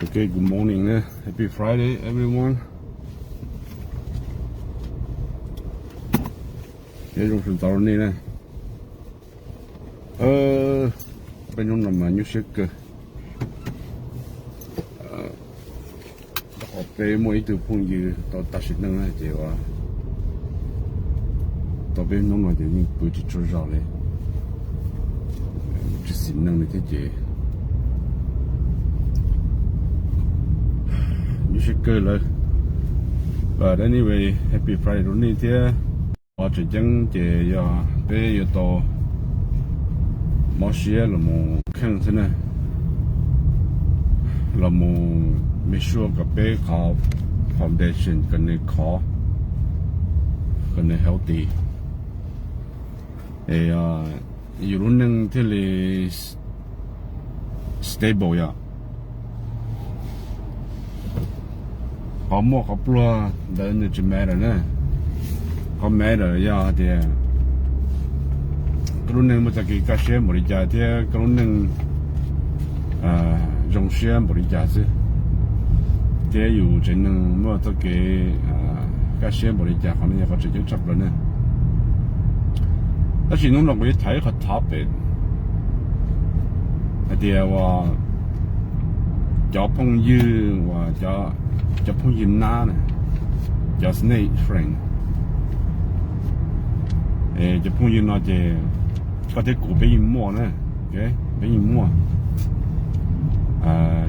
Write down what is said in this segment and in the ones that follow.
Okay, good morning na. Happy Friday, everyone. Nyob zoo sawv ntxov rau nej na. Peb hnub no mas nyuaj siab kawg. Qhov peb muaj ib tug phooj ywg tau tag sim neej na ces ua tau peb hnub no ces yeej pw tsis tsaug zog li, tsis xis neej li thiab ces nyuaj siab kawg lawm. But anyway, happy Friday rau nej thiab. Qhov tseem ceeb ces yog peb yuav tau mob siab los mus kheej xwb na, los mus make sure kom peb qhov foundation kom nws khov, kom nws healthy, es yus lub neej thiaj li stable yom. Qhov muaj qhov pluag ntawd nws tsis matter na. Qhov matter yog hais tias koj lub neej muaj txoj kev kaj siab npaum li cas thiab koj lub neej zoo siab npaum li cas xwb, thiab yus tsev neeg muaj txoj kev kaj siab npaum li cas, qhov no yog qhov tseem ceeb tshaj plaws na. Tab sis hnub no kuv yuav tham ib qhov topic hais tias uas cov phooj ywg uas cov phooj ywg nab na, cov snake friend. Cov phooj ywg no ces koj thiab kuv peb yeej muaj na, peb yeej muaj.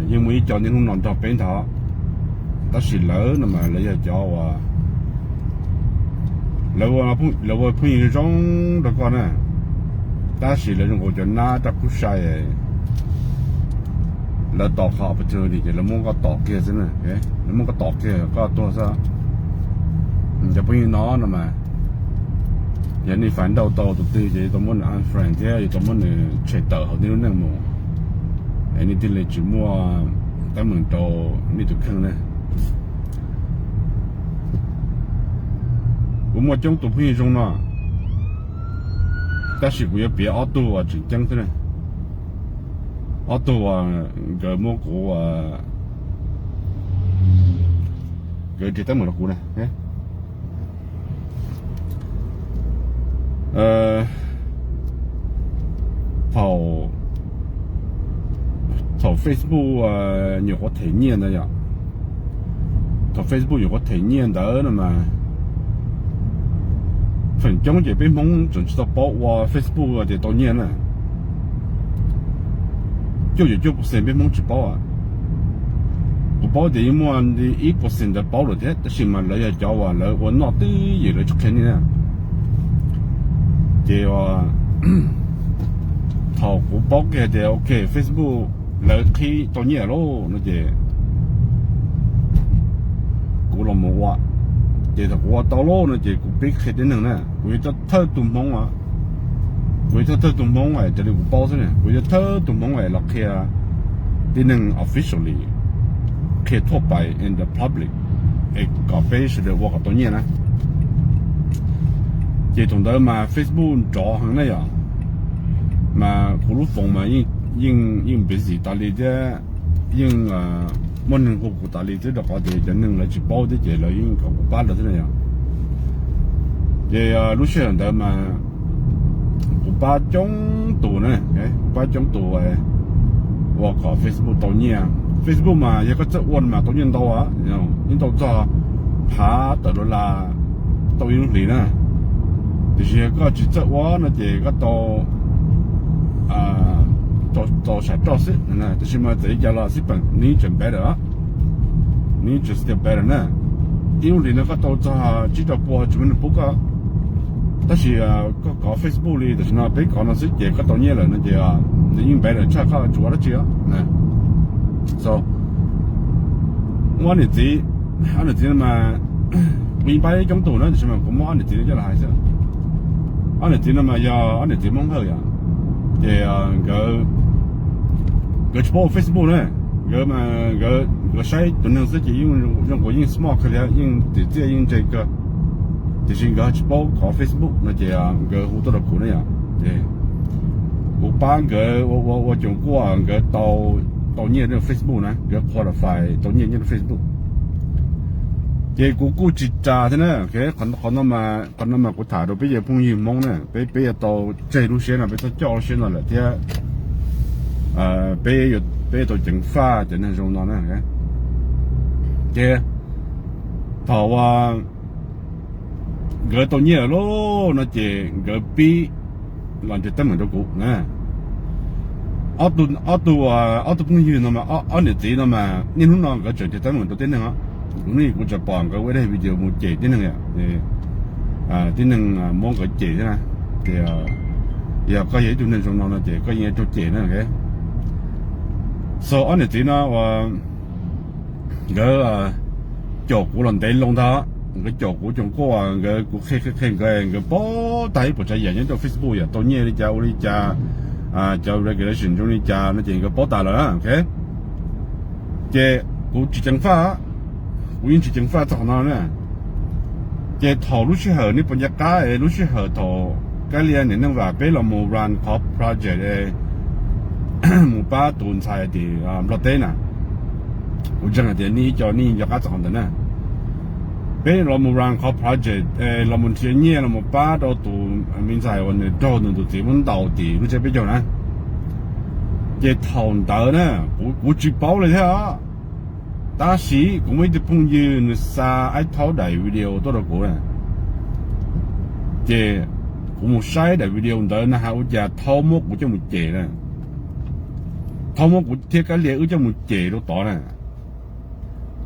Yeej muaj ib co niaj hnub no nrog peb ntag, tab sis lawv no mas lawv yog cov uas lawv ua phooj ywg zoo rau koj na, tab sis lawv zoo nkaus cov nab raj kub sai, lawv tos qhov opportunity ces lawv muab koj tom kiag xwb na, lawv muab koj tom kiag koj tuag xwb. Cov phooj ywg no no mas yog nej find out tau tus twg ces yuav tau muab nws unfriend thiab yuav tau muab nws tshem tawm hauv nej lub neej mus, es nej thiaj li tsis muaj teeb meem rau nej tus kheej na. Kuv muaj coob tus phooj ywg zoo no, tab sis kuv yuav piav ob tug uas tseem ceeb xwb na. Ob tug uas nkawd muab kuv, nkawd ris teeb meem rau kuv na. Thaum, thaum Facebook nyuam qhuav them nyiaj ntawd yom, thaum Facebook nyuam qhuav them nyiaj ntawd no mas feem coob ces peb Hmoob tseem tsis tau paub ua Facebook tias tau nyiaj na. Cuaj caum cuaj percent peb Hmoob tsis paub. Kuv paub tias yeej muaj li ib percent ntawd paub lawm thiab, tab sis mas lawv yog cov uas lawv ua noj twb ywm lawv tsis qhia nej na. Ces thaum kuv paub kiag tias ok Facebook lawv qhib tau nyiaj lauj no ces kuv los mus ua. Ces thaum kuv ua tau lauj no ces kuv pib qhia tib neeg na, kuv yog thawj thawj tus Hmoob, kuv yog thawj thawj tus Hmoob es raws li kuv paub xwb na, kuv yog thawj tus Hmoob es los qhia tib neeg officially, qhia thuaj pais in the public, es kom peb sawv daws ua kom tau nyiaj na. Ces thaum ntawd mas Facebook nrov heev na yom, mas kuv lub foos mas yeej, yeej busy tas li thiab, yeej muaj neeg hu kuv tas li thiab rau qhov tias cov neeg lawv tsis paub thiab ces lawv yeej kom kuv pab lawv thiab na yom. Ces lub sij hawm ntawd mas kuv pab coob tus na, kuv pab coob tus ua kom Facebook tau nyiaj. Facebook mas yog koj txawj ua mas tau nyiaj ntau, yeej tau txog phav tawm dollar tau ib lub hlis na. Tiam sis yog koj tsis txawj ua no ces koj tau tau sam roj xwb, tab sis mas txawm li cas los xij peem nws tseem better, nws tseem still better na. Ib lub hlis no koj tau txog tsib rau pua tsis muaj neeg pub koj, tab sis koj kov Facebook li tam sim no peb kov no xwb ces koj tau nyiaj lawm no ces nws yeej better tshaj koj tsis ua dab tsi. So muaj ob niam txiv, ob niam txiv no mas kuv yeej pab coob tus na, tiam sis mas kuv muab ob niam txiv no coj los hais xwb. Ob niam txiv no mas yog ob niam txiv Hmoob Hawj yom, ces nkawd tsis paub ua Facebook na, nkawd, nkawd saib tus neeg xwb ces yeej zoo nkaus yeej smart kawg li, yeej txiaj txiaj yeej ntse kawg. Tiam sis nkawd tsis paub kov Facebook no ces nkawd hu tuaj rau kuv na yom, ces kuv pab nkawd ua ua ua coom kuaj nkawd tau tau nyiaj rau Facebook na, nkawd qualify tau nyiaj nyob rau Facebook. Ces kuv kuj tsis ras thiab na. Qhov no mas kuv tham rau peb cov phooj ywg Hmoob na, peb peb yuav tau tseg lub siab no, peb txhob coj lub siab no lawm thiab. Peb peb yuav tau ceev faj cov neeg zoo no na. Ces thaum uas nkawd tau nyiaj lawm lauj no ces nkawd pib los ntes teeb meem rau kuv na. Ob tug, ob tug, ob tug phooj ywg no mas, ob niam txiv no mas niaj hnub no nkawd tseem ntes teeb meem rau tib neeg os. Kuv hnub kuv tseem pom nkawd ua ib daim video mus cem tib neeg, tib neeg muab nkawd cem thiab na. Ces yog koj yog ib tug neeg zoo no no ces koj yeej raug cem na. So ob niam txiv no uas nkawd caum kuv los ntev loo ntag, nkawd caum kuv coom kuj, nkawd, kuv qhia qhia qhia nkawd, nkawd paub tag ib puas tsav yam nyob rau Facebook yam tau nyiaj li cas ua li cas, cov regulation zoo li cas no ces nkawd paub tas lawm. Ces kuv tsis ceev faj, kuv yeej tsis ceev faj txog qhov no na. Ces thaum lub sij hawm nej puas nco qab es lub sij hawm thaum Kab Lia niam Neej Vam peb los mus run qhov project mus pab tus ntxhais tim Nplog teb na, kuv ntseeg hais tias nej ib co nej nco qab txog qhov ntawd na. Peb los mus run qhov project, los mus nrhiav nyiaj los mus pab rau tus me ntxhais uas nws raug nws tus txiv muab ntaus tim lub tsiab peb caug na. Ces thaum ntawd na, kuv tsis paub li thiab os. Tab sis kuv muaj ib tug phooj ywg nws xa Aib Thaub daim video tuaj rau kuv na. Ces kuv mus saib daim video ntawd na, hais ua cas Thaub muab kuv coj mus cem na. Thaub muab kuv thiab Kab Lia wb coj mus cem rau tod na,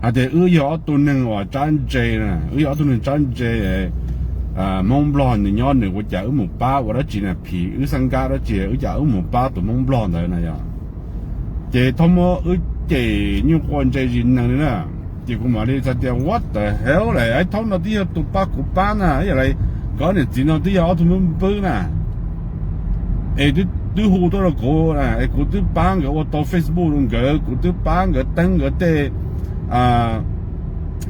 hais tias wb yog ob tug neeg uas tsab ntse na, wb yog ob tug neeg tsab ntse, Hmoob Nplog nws nyob nws ua cas wb mus pab ua dab tsi na, phim wb xab nkab dab tsi wb cas wb mus pab tus Hmoob Nplog ntawd na yog. Ces Thaub muab wb cem nyuj quaj ntse zis nees li na. Ces kuv mam li txhais tias what the hell, Aib Thaub no twb yog tus pab kuv pab na, yog li nkawd niam txiv no twb yog ob tug npwb npwb na, es twb hu tuaj rau kuv na, es kuv twb pab nkawd ua tau Facebook rau nkawd, kuv twb pab nkawd teeb nkawd tej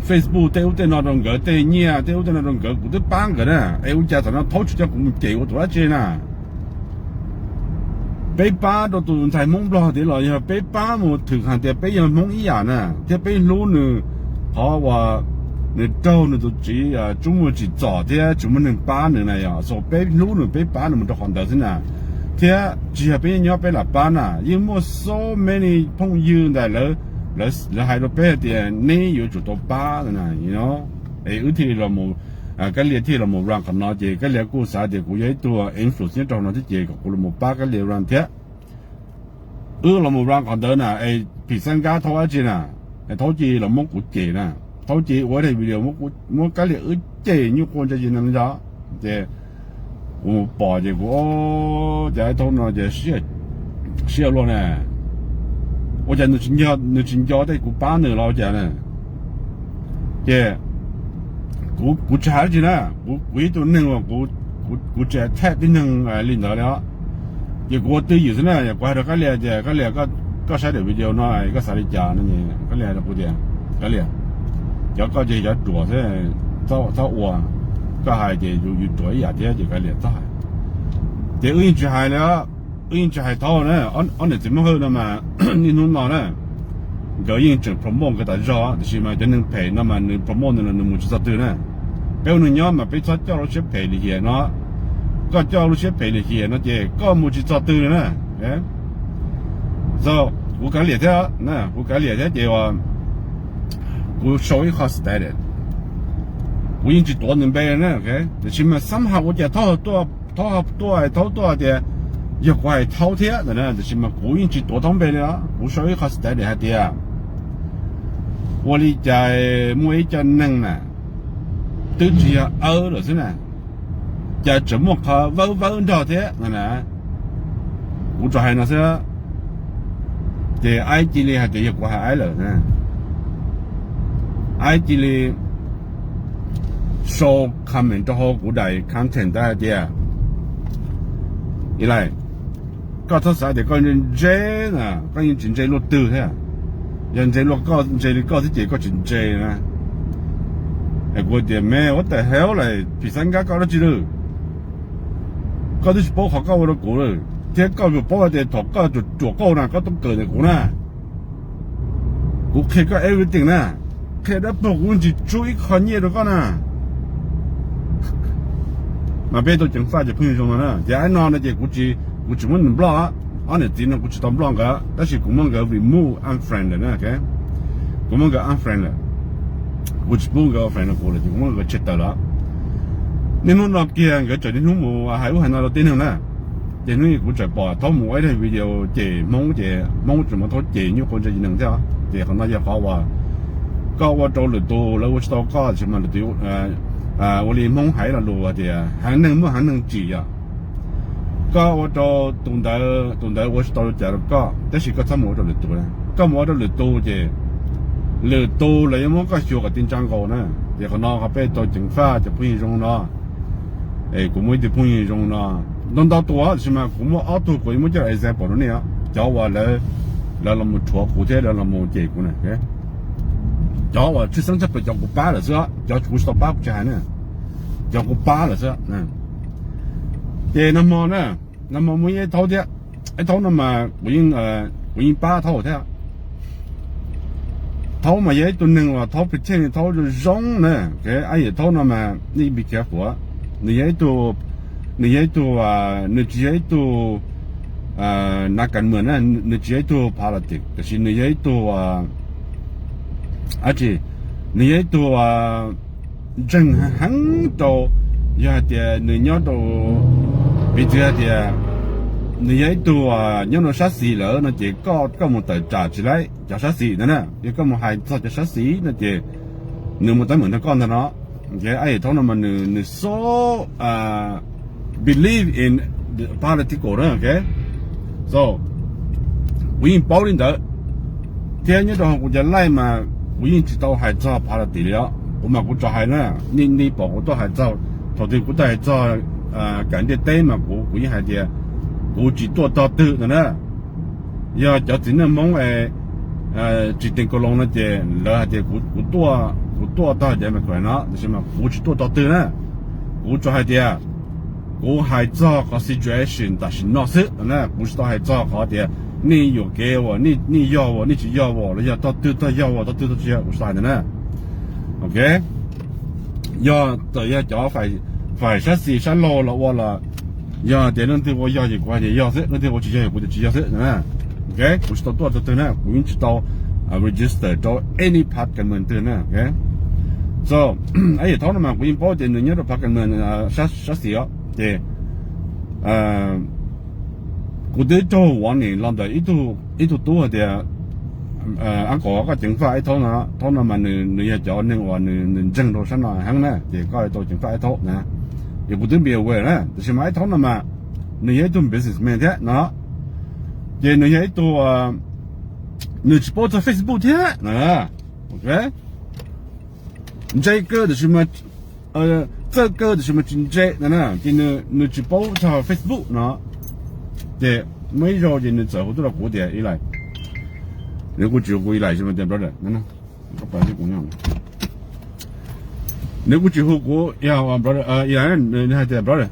Facebook tej ub tej no rau nkawd, tej nyiaj tej ub tej no rau nkawd, kuv twb pab nkawd na, es ua cas thaum no Thaub tsis coj kuv mus cem ua tus dab tsi na? Peb pab rau tus ntxhais Hmoob Nplog tid los yog peb pab mus thwm hais tias peb yog Hmoob ib yam na, thiab peb hlub nws, qhov uas nws raug nws tus txiv tsis muaj tsim txom thiab tsis muaj neeg pab nws na yog, so peb hlub nws peb pab nws mus rau qhov ntawd xwb na. Thiab tsis yog peb nyob peb lam pab na, yeej muaj so many phooj ywg ntawm lawv, lawv hais rau peb hais tias neb yuav tsum tau pab na, es wb thiaj li los, Kab Lia thiaj los mus run qhov no ces Kab Lia kuj xav tias kuv yog ib tug influence nyob rau no thiab ces kom kuv los mus pab Kab Lia run thiab. Wb los mus run qhov ntawd na, es phim xab nkab Thaub dab tsi na, Thaub cia li los muab kuv cem na, Thaub cia li ua daim video muab Kab Lia wb cem nyuj quaj ntse zis nees li ntawd. Ces kuv mus pom ces kuv, o, cas Aib Thaub no ces siab luaj na, ua cas nws tsis nco tej kuv pab nws los ua cas na. Ces kuv tsis hais dab tsi na, kuv yog ib tug neeg uas kuv tsis attack tib neeg li ntawd li os. Ces kuv ua twj ywm xwb na, kuv hais rau Kab Lia tias Kab Lia, koj saib daim video no koj xav li cas no. Kab Lia hais rau kuv tias, Kab Lia, cov koj ces cov ruam xwb, txhob ua, koj hais ces yus ruam ib yam thiab ces Kab Lia txhob hais. Ces wb yeej tsis hais li, wb yeej tsis hais Thaub na. Ob niam txiv Hmoob Hawj no mas niaj hnub no na, nkawd yeej tseem promote nkawd tas zog, tiam sis mas cov neeg phem no mas nws promote nws los nws mus tsis txog twg na. Peb ua neeg nyob mas peb txhob coj lub siab phem lim hiam no. Koj coj lub siab phem lim hiam no ces koj mus tsis txog twg li na. So kuv kav liam thiab, kuv kav liam thiab ces kuv show ib qho status. Kuv yeej tsis tuav nws npe na, tiam sis mas somehow ua cas Thaub tuaj, Thaub tuaj tias yog kuv hais Thaub thiab ntawd na, tiam sis mas kuv yeej tsis tuav Thaub npe li os. Kuv show ib qho status hais tias ua li cas muaj ib co neeg na, twb tsis yog awb lawm xwb na, cas tseem muaj qhov vawb vawb nrog thiab no na. Kuv tsuas hais no xwb, ces Aib cia li hais tias yog kuv hais Aib lawm na. Aib cia li sau comment rau hauv kuv daim content ntawd hais tias, Eli, koj txhob xav tias koj ntse ntse na, koj yeej tsis ntse luaj twg thiab. Yog ntse luaj koj, ntse li koj xwb ces koj tsis ntse na. Es kuv tias, Me, what the hell, phim xav nkab koj dab tsi lawm? Koj twb tsis paub qhov koj ua rau kuv lawm, thiab koj yuav paub hais tias thaum koj ruam ruam qauj na koj tuaj kawm ntawm kuv na. Kuv qhia koj everything na, qhia dab paug kuv tsis tsub ib qho nyiaj rau koj na. Mas peb tau ceev faj cov phooj ywg zoo no na. Ces aib no no ces kuv tsis, kuv tsis muab nws block. Ob niam txiv no kuv tsis tau block nkawd, tab sis kuv muab nkawd remove unfriend lawm na. Kuv muab nkawd unfriend lawm, kuv tsis pub nkawd friend rau kuv lawm, ces kuv muab nkawd tshem tawm lawm. Niaj hnub no kiag nkawd tseem niaj hnub mus hais ub hais no rau tib neeg na. Ces hnub kuv tseem pom Thaub mus ua ib video cem Hmoob, ces Hmoob tseem muab Thaub cem nyuj quav ntse neeg thiab. Ces qhov no yog qhov uas koj ua rau lwm tus lawv ua tsis tau koj, tiam sis mas lwm tus, ua li Hmoob hais lo lus tias heev neeg muaj heev neeg tsim yom. Koj ua rau tus ntawd, tus ntawd ua tsis tau li cas rau koj, tab sis koj txhob mus ua rau lwm tus. Koj mus ua rau lwm tus ces lwm tus los yuav muab koj xyuas kom ti ntsa nkaus na. Ces qhov no qhov peb tau ceev faj cov phooj ywg zoo no. Es kuv muaj ib tug phooj ywg zoo no, ntau ntau tus, tiam sis mas kuv muaj ob tug kuv yuav muab coj los example rau nej, cov uas lawv, lawv los rhuav kuv thiab lawv los cem kuv na. Cov uas tshwj xeeb tshaj plaws cov kuv pab lawm xwb, cov kuv tsis tau pab kuv tsis hais na, cov kuv pab lawm xwb. Ces nag hmo na, nag hmo muaj ib Thaub thiab. Ib Thaub no mas kuv yeej pab Thaub thiab. Thaub mas yog ib tug neeg uas Thaub pretend Thaub zoo zoo na. Ab yam Thaub no mas nej be careful, nws yog ib tug, nws yog ib tug, nws tsis yog ib tug nav kas mws na, nws tsis yog ib tug politics, tiam sis nws yog ib tug, ab tsi, nws yog ib tug ntseeg heev rau, yog hais tias nws nyob rau, piv txwv hais tias nws yog ib tug nyob rau sab xis lawm no ces koj, koj mus tawm tsam tsis laib cov sab xis ntawd na. Yog koj mus hais txog cov sab xis no ces nws mus teeb meem nrog koj ntag no. Ces ab yam Thaub no mas nws, nws so believe in political na. So kuv yeej paub li ntawd, thiab nyob rau hauv kuv cov live mas kuv yeej tsis tau hais txog politics li os. Kuv mas kuv tsuas hais na, nej, nej pom kuv tuaj hais txog, thaum twg kuv tuaj hais txog kam ntiaj teb mas kuv, kuv yeej hais tias kuv tsis tuaj tog twg no na. Yog cov txiv neej Hmoob es tsis teem kaus loos no ces lawv hais tias kuv, kuv tuaj tog cov me kuam no, tiam sis mas kuv tsis tuaj tog twg na. Kuv tsuas hais tias kuv hais txog qhov situation tam sim no xwb na, kuv tsis tau hais txog qhov tias nej yuam kev as, nej yog as, nej tsis yog as, los yog tog twg tog yog as, tog twg tog tsis yog, kuv tsis tau hais ntawd na. Ok, yog txawm yog cov fais sab xis sab laug los ua los, yog tias leej twg ua yog ces kuv hais tias yog xwb, leej twg ua tsis yog ces kuv tias tsis yog xwb na. Ok, kuv tsis tau tuaj tog twg na, kuv yeej tsis tau register rau any party government twg na. So ab yam Thaub no mas kuv yeej paub tias nws nyob rau party government sab xis os. Ces kuv twb raug warning los ntawm ib tug tub hais tias, ab kom koj ceev faj ib Thaub no, Thaub no mas nws, nws yog cov neeg uas nws, nws ntseeg rau sab no heev na, ces koj tau ceev faj ib Thaub na. Ces kuv twb be aware na, tiam sis mas ib Thaub no mas nws yog ib tug businessman thiab no, ces nws yog ib tug, nws tsis paub txog Facebook thiab na. Ntse kawg tiam sis mas, txawj kawg tiam sis mas tsis ntse na, ces nws tsis paub txog Facebook no. Ces muaj ib zaug ces nws txawm hu tuaj rau kuv tias, Eli, nws kuj tsis hu kuv Eli, brother, nws kuj tsis hu kuv, nws hais tias brother,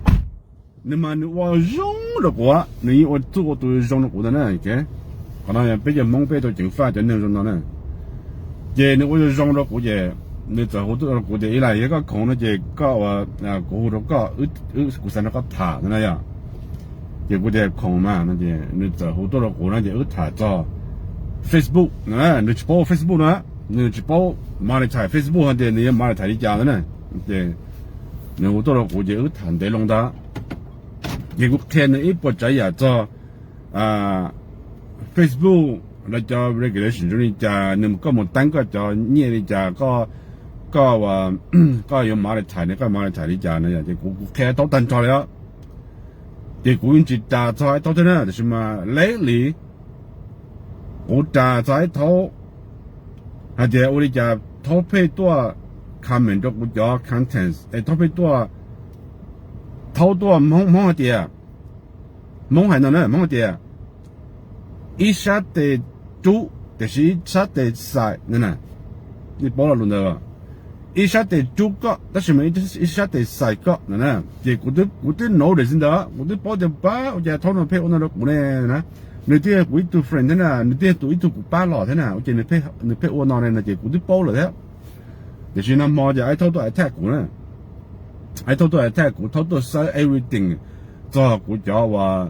nws mas nws ua zoo rau kuv, nws yeej ua txuj ua tus zoo rau kuv ntag na. Qhov no peb cov Hmoob peb tau ceev faj cov neeg zoo no na. Ces nws ua zoo zoo rau kuv ces nws txawm hu tuaj rau kuv tias, Eli, yog koj khoom no ces koj ua, kuv hu rau koj, kuv xav nrog koj tham no na yom. Ces kuv tias khoom mas no ces nws txawm hu tuaj rau kuv no ces wb tham txog Facebook, nws tsis paub Facebook na, nws tsis paub monetize Facebook hais tias nws yuav monetize li cas ntawd na. Ces nws hu tuaj rau kuv ces wb tham ntev loo ntag. Ces kuv qhia nws ib puas tsav yam txog Facebook lawv cov regulation zoo li cas, nws, koj mus teeb koj cov nyiaj li cas, koj, koj yuav monetize ne, koj monetize li cas no yom. Ces kuv, kuv qhia Thaub tag nrho li os. Ces kuv yeej tsis ras txog Thaub thiab na, tiam sis mas lately kuv ras txog Thaub hais tias ua li cas Thaub pheej tuaj comment rau kuv cov content es Thaub pheej tuaj, Thaub tuaj, Hmoob, Hmoob hais tias, Hmoob hais no na, Hmoob hais tias ib sab tes rub tiam sis ib sab tes xais no na. Nej paub lo lus ntawd, ib sab tes rub koj tab sis mas ib sab tes xais koj no na. Ces kuv twb, kuv twb notice ntawd, kuv twb paub tias pab ua cas Thaub no pheej ua no rau kuv ne na. Nws twb yog kuv ib tug friend thiab na, nws twb yog tus ib tug kuv pab los thiab na, ua ces nws pheej ua no ne no ces kuv twb paub lawm thiab. Tiam sis nag hmo ces Aib Thaub tuaj attack kuv na. Aib Thaub tuaj attack kuv, Thaub tuaj xawb everything txog kuv cov uas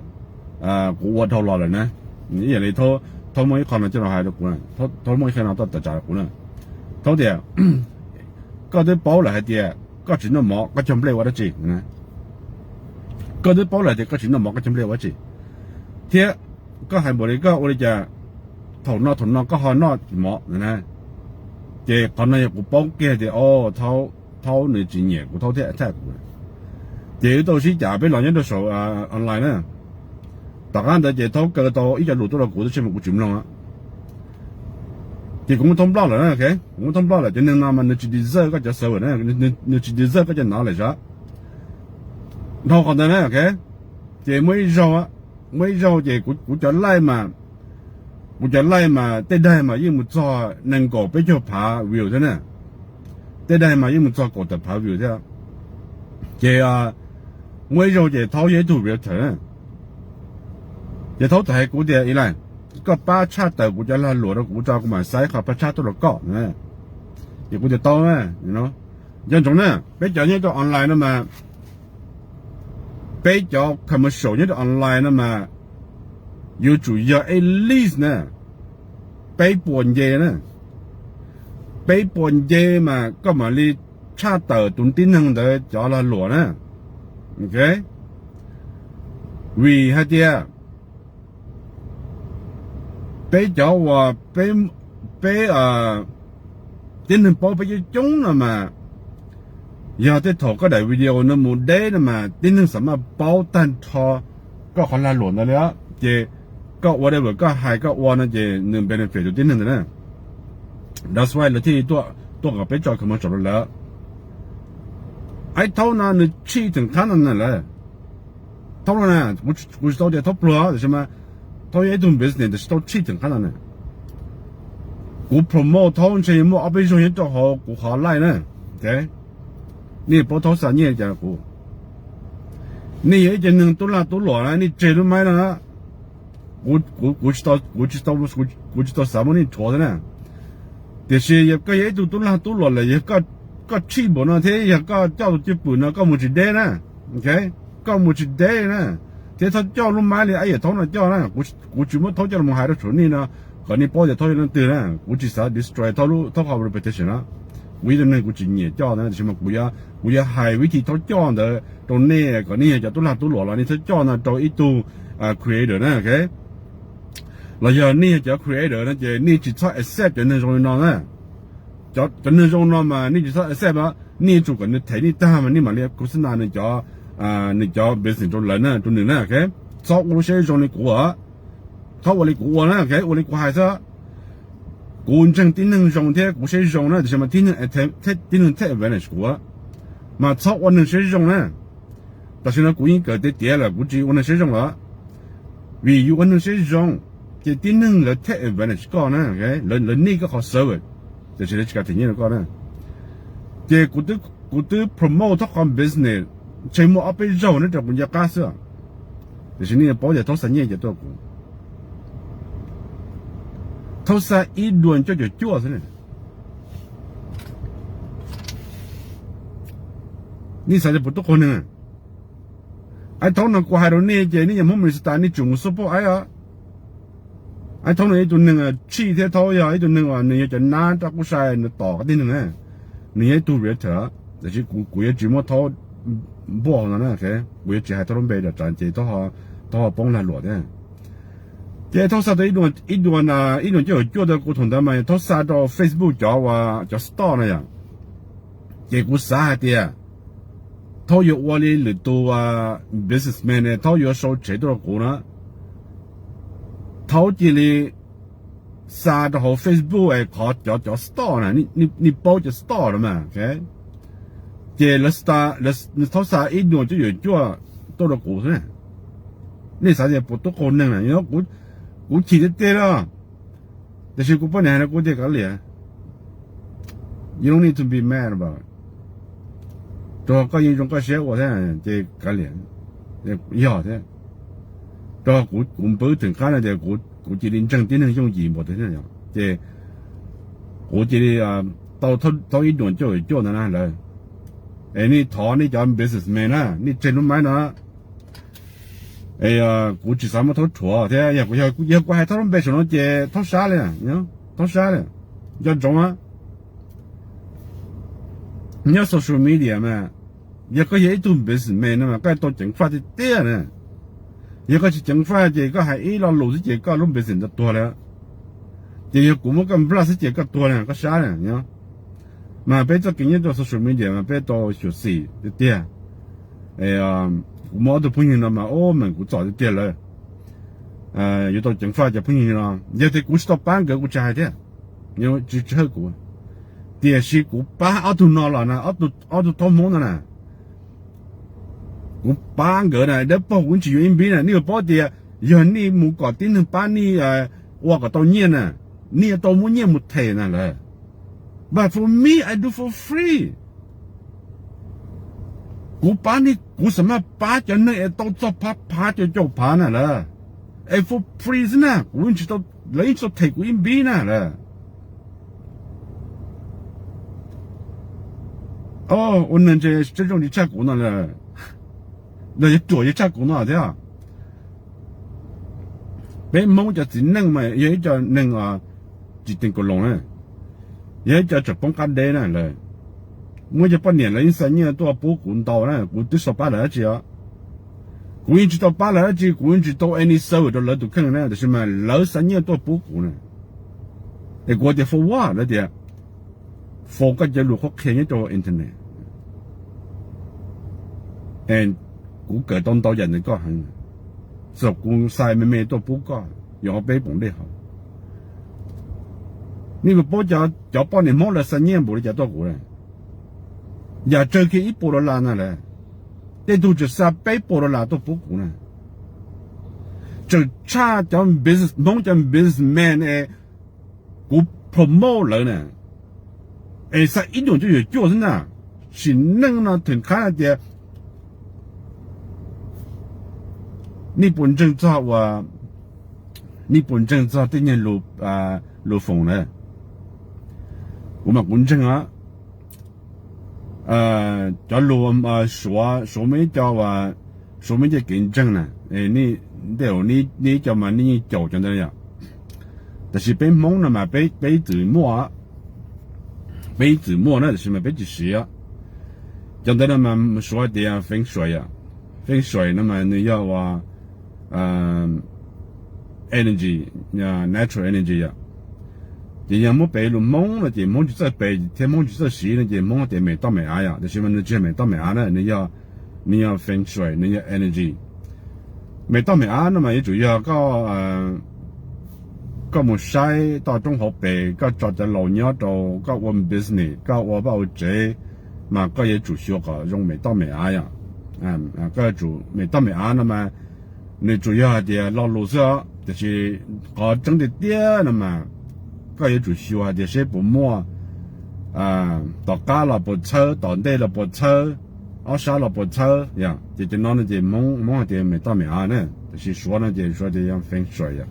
kuv ua dhau los lawm na. Ib yam li Thaub muaj ib qho no coj los hais rau kuv, Thaub muaj ib qho no tuaj tawm tsam rau kuv na. Thaub tias, koj twb paub lawm hais tias koj tsis noj mov koj cog nplej ua dab tsi? Koj twb paub lawm tias koj tsis noj mov koj cog nplej ua dab tsi? Thiab koj hais npaum li koj ua li cas thaum no thaum no koj ho noj mov? Ces qhov no yog kuv paub kiag tias o, Thaub nws tsis nyiam kuv, Thaub thiaj attack kuv. Ces wb tau sib cav peb los nyob rau saum online na. Tom qab ntawd ces Thaub kaw tau ib co lus tuaj rau kuv tab sis mas kuv tsis mloog. Ces kuv muab Thaub block lawm na, ok, kuv muab Thaub block lawm. Cov neeg no mas nws tsis deserve koj cov server na, nws tsis deserve koj cov knowledge. Dhau qhov ntawd na, ok. Ces muaj ib zaug, muaj ib zaug ces kuv cov live mas, kuv cov live mas tej daim mas yeej mus txog nees nkaum peb caug phav view thiab na. Tej daim mas yeej mus txog kaum tawm phav view thiab. Ces muaj ib zaug ces Thaub yog ib tug realtor na. Ces Thaub txawm hais kuv tias, Eli, koj pab tshaj tawm kuv cov lag luam rau kuv tso kuv mam xa ib qho pab tshab tuaj rau koj. Ces kuv tias tau na. Nco ntsoov na, peb cov nyob rau online no mas, peb cov commercial nyob rau online no mas yuav tsum yog at least na peb puas nce na. Peb puas nce mas koj mam li tshaj tawm tus tib neeg ntawd cov lag luam na. Ok, vim hais tias peb cov uas peb, peb tib neeg paub peb coob coob no mas, yog tej thaum koj daim video no mus deb no mas tib neeg xav maj paub tag nrho koj qhov lag luam ntawd li. Ces koj ua dab vawm koj hais koj ua no ces nws benefit tus tib neeg ntawd na. That's why lawv thiaj tuaj kom peb tso commercial rau lawv. Aib Thaub no nws tshij theem qhab no na lawm. Thaub no na, kuv tsis tau tias Thaub pluag tab sis mas Thaub yog ib tug business tab sis Thaub tshij theem qhab no na. Kuv promote Thaub ntshe muaj ob peb zaug nyob rau hauv kuv qhov live na. Nej paub Thaub xa nyiaj li cas rau kuv? Nej yog ib co neeg tub lag tub luam na, nej tseg lub maib no na. Kuv, kuv tsis tau, kuv tsis tau xav muab nej rhuav thiab na. Tiam sis yog koj yog ib tug tub lag tub luam lawm, yog koj tshij npaum no thiab yog koj coj tus cwj pwm no koj mus tsis deb na. Koj mus tsis deb na, thiab txhob coj lub maib li Aib Yawm Thaub no coj na. Kuv tsis muab Thaub coj los hais rau saum nej no kom nej paub tias Thaub yog leej twg na. Kuv tsis xav destroy Thaub, Thaub qhov reputation na. Kuv yog ib tug neeg kuv tsis nyiam coj na, tiam sis mas kuv yuav hais vib thib Thaub coj ntawd rau nej kom nej yog cov tub lag tub luam los nej txhob coj no rau ib tug creator na, ok. Los yog nej yog cov creator no ces nej tsis txhob accept cov neeg zoo li no na. Cov neeg zoo no mas nej tsis txhob accept, nej yuav tsum kom nws them nej tag mas nej mam li khos xab nas nws cov, nws cov business rau lawv na, rau nws na, ok. Txhob ua lub siab zoo li kuv, txhob ua li kuv ua na, ok, ua li kuv hais xwb. Kuv ntseeg tib neeg zoo thiab kuv siab zoo na, tiam sis mas tib neeg take advantage kuv, mas txhob ua neeg siab zoo na. Tam sim no kuv yeej kawm tiav tiav lawm, kuv tsis ua neeg siab zoo lawm. Vim yus ua neeg siab zoo, ces tib neeg lawv take advantage koj na, lawv need koj qhov service, tiam sis lawv tsis kam them nyiaj rau koj na. Ces kuv twb promote Thaub qhov business ntshe muaj ob peb zaug nyob rau kuv ncaj qab xwb, tiam sis nej yuav paub tias Thaub xa nyiaj ces tuaj kuv. Thaub xa ib duas cuaj caum cuaj xwb na. Nej xav tias puas tub qaug neeg? Aib Thaub no kuv hais rau nej ces nej yog Hmoob Minnesota nej tsum mus support Aib os. Aib Thaub no ib tug neeg tshij thiab Thaub yog ib tug neeg uas nws yog cov nab raj kub sai nws tom qab tib neeg na. Nws yog ib tug realtor, tiam sis kuv, kuv yuav tsis muab Thaub npuaj no na, kuv yuav tsis hais Thaub lub npe rau tsam ces Thaub ho poob lag luam thiab. Ces Thaub xa tau ib duas, ib duas cuaj caum cuaj rau kuv thaum ntawd mas Thaub xa rau Facebook cov uas cov store na yom. Ces kuv xav hais tias Thaub yuav ua li lwm tus businessman, Thaub yuav sau tsev tuaj rau kuv na. Thaub cia li xa rau hauv Facebook es qhov cov, cov store na, nej paub cov store no mas. Ces Thaub xa ib duas cuaj caum cuaj tuaj rau kuv xwb. Nej xav tias puas tub qaug neeg na, kuv chim tiag tiag li. Tiam sis kuv poj niam hais rau kuv tias kav liam, you don't need to be mad about it. Rau qhov koj yeej zoo koj siab ua thiab ces kav liam, yog thiab. rau kuv, kuv npwb theem qab no tias kuv cia li ntseeg tib neeg yooj yim npaum twg thiab. Ces kuv cia li tau thaub ib duas cuaj cuaj ntawd na lawm. Es nej thov nej cov businessman na, nej tseg lub maib no. Es kuv tsis xav muab thaub rhuav thiab, yog kuv hais thaub lub npe saum no ces thaub sab li, thaub sab li. Nco ntsoov, nyob social media mas, yog koj yog ib tug businessman no mas koj tau ceev faj tiag tiag na. Yog koj tsis ceev faj ces koj hais ib lo lus xwb ces koj lub business ntawd tuag lawm. Ces yog kuv muab koj nplaj xwb ces koj tuag li, koj sab li. Mas peb txoj kev nyob rau social media mas peb tau xyuam xim tiag tiag. Kuv muaj ob tug phooj ywg no mas ub, meem kuv txom tiag tiag lawm. Yuav tau ceev faj cov phooj ywg no. Yog tias kuv tsis tau pab nkawd kuv tsis hais thiab, tsis hawj kuv. Tiam sis kuv pab ob tug no los na, ob tug thaub Hmoob no na, kuv pab nkawd na, dawb paug kuv tsis yuav ib npib na. Nej yuav paub tias yog nej mus kom tib neeg pab nej ua kom tau nyiaj na, nej yuav tau muab nyiaj mus them na lawm. But for me, I do for free. Kuv pab nej, kuv xav mas pab cov neeg es tau txog phav phav caum caum phav na lawm, es for free xwb na, kuv, lawv yeej tsis tau them kuv ib npib na lawm. Ua neeg ntshe tseeb zoo tsis tshaj kuv no, los yuav ruam tsis tshaj kuv no thiab. Peb Hmoob cov txiv neej mas yog ib co neeg tsis teem kaus loos na, yog ib co tseem poob qab deb na lawm. Muaj cov poj niam lawv yeej xa nyiaj tuaj pub kuv ntau na, kuv twb tsis tau pab lawv dab tsi os. Kuv yeej tsis tau pab lawv dab tsi, kuv yeej tsis tau any service rau lawv tus kheej na, tiam sis mas lawv xa nyiaj tuaj pub kuv na. Es kuv tias for what, lawv tias for koj cov lus qhuab qhia nyob rau internet. Kuv kawm tau ntau yam ntawm koj heev, txawm kuv xa me me tuaj pub koj, yog peb poom dej haus. Nej puas paub cov poj niam Hmoob lawv xa nyiaj npaum li cas tuaj kuv na? Yam tsawg kiag ib puas dollar na lawm, tej tug tseem xa peb puas dollar tuaj pub kuv na. Tseem tshaj cov business, Hmoob cov businessman es kuv promote lawv na, es xa ib duas cuaj yuam cuaj xwb na. Sim neej no theem qab hais tias nej puas ntseeg txog ua, nej puas ntseeg txog tej nyuag lus foom na? Kuv mas kuv ntseeg os. Cov lus Suav, Suav muaj ib co, Suav muaj ib co kev ntseeg na, nej ib co mas nej yeej caum cov ntawd yom. Tab sis peb Hmoob no mas peb ib txwm muaj, peb ib txwm muaj na, tab sis mas peb tsis siv. Cov ntawd no mas Suav tias feng shui yom. Feng shui no mas nws yog ua energy, natural energy yom. Ces yog muab piv lus Hmoob no ces Hmoob tsis txawj piv thiab Hmoob tsis txawj siv no ces Hmoob tias mem toj mem av yom, tab sis mas nws tsis yog mem toj mem av na, nws yog, nws yog feng shui, nws yog energy. Mem toj mem av no mas yuav tsum yog koj mus saib toj roob hauv pes, koj tso cov laus nyob rau, koj ua business, koj ua vaj ua tsev, mas koj yuav tsum xyuas kom zoo mem toj mem av yom. Koj yuav tsum, mem toj mem av no mas nws tsuas yog hais tias lo lus xwb os, tiam sis qhov tseeb tiag tiag no mas koj yuav tsum xyuas hais tias seb puas muaj, tom qab los puas txhawb, tom ntej los puas txhawb, ob sab los puas txhawb yom. Ces cov no no ces Hmoob, Hmoob hais tias mem toj mem av na, tiam sis Suav no ces Suav tias yog feng shui yom.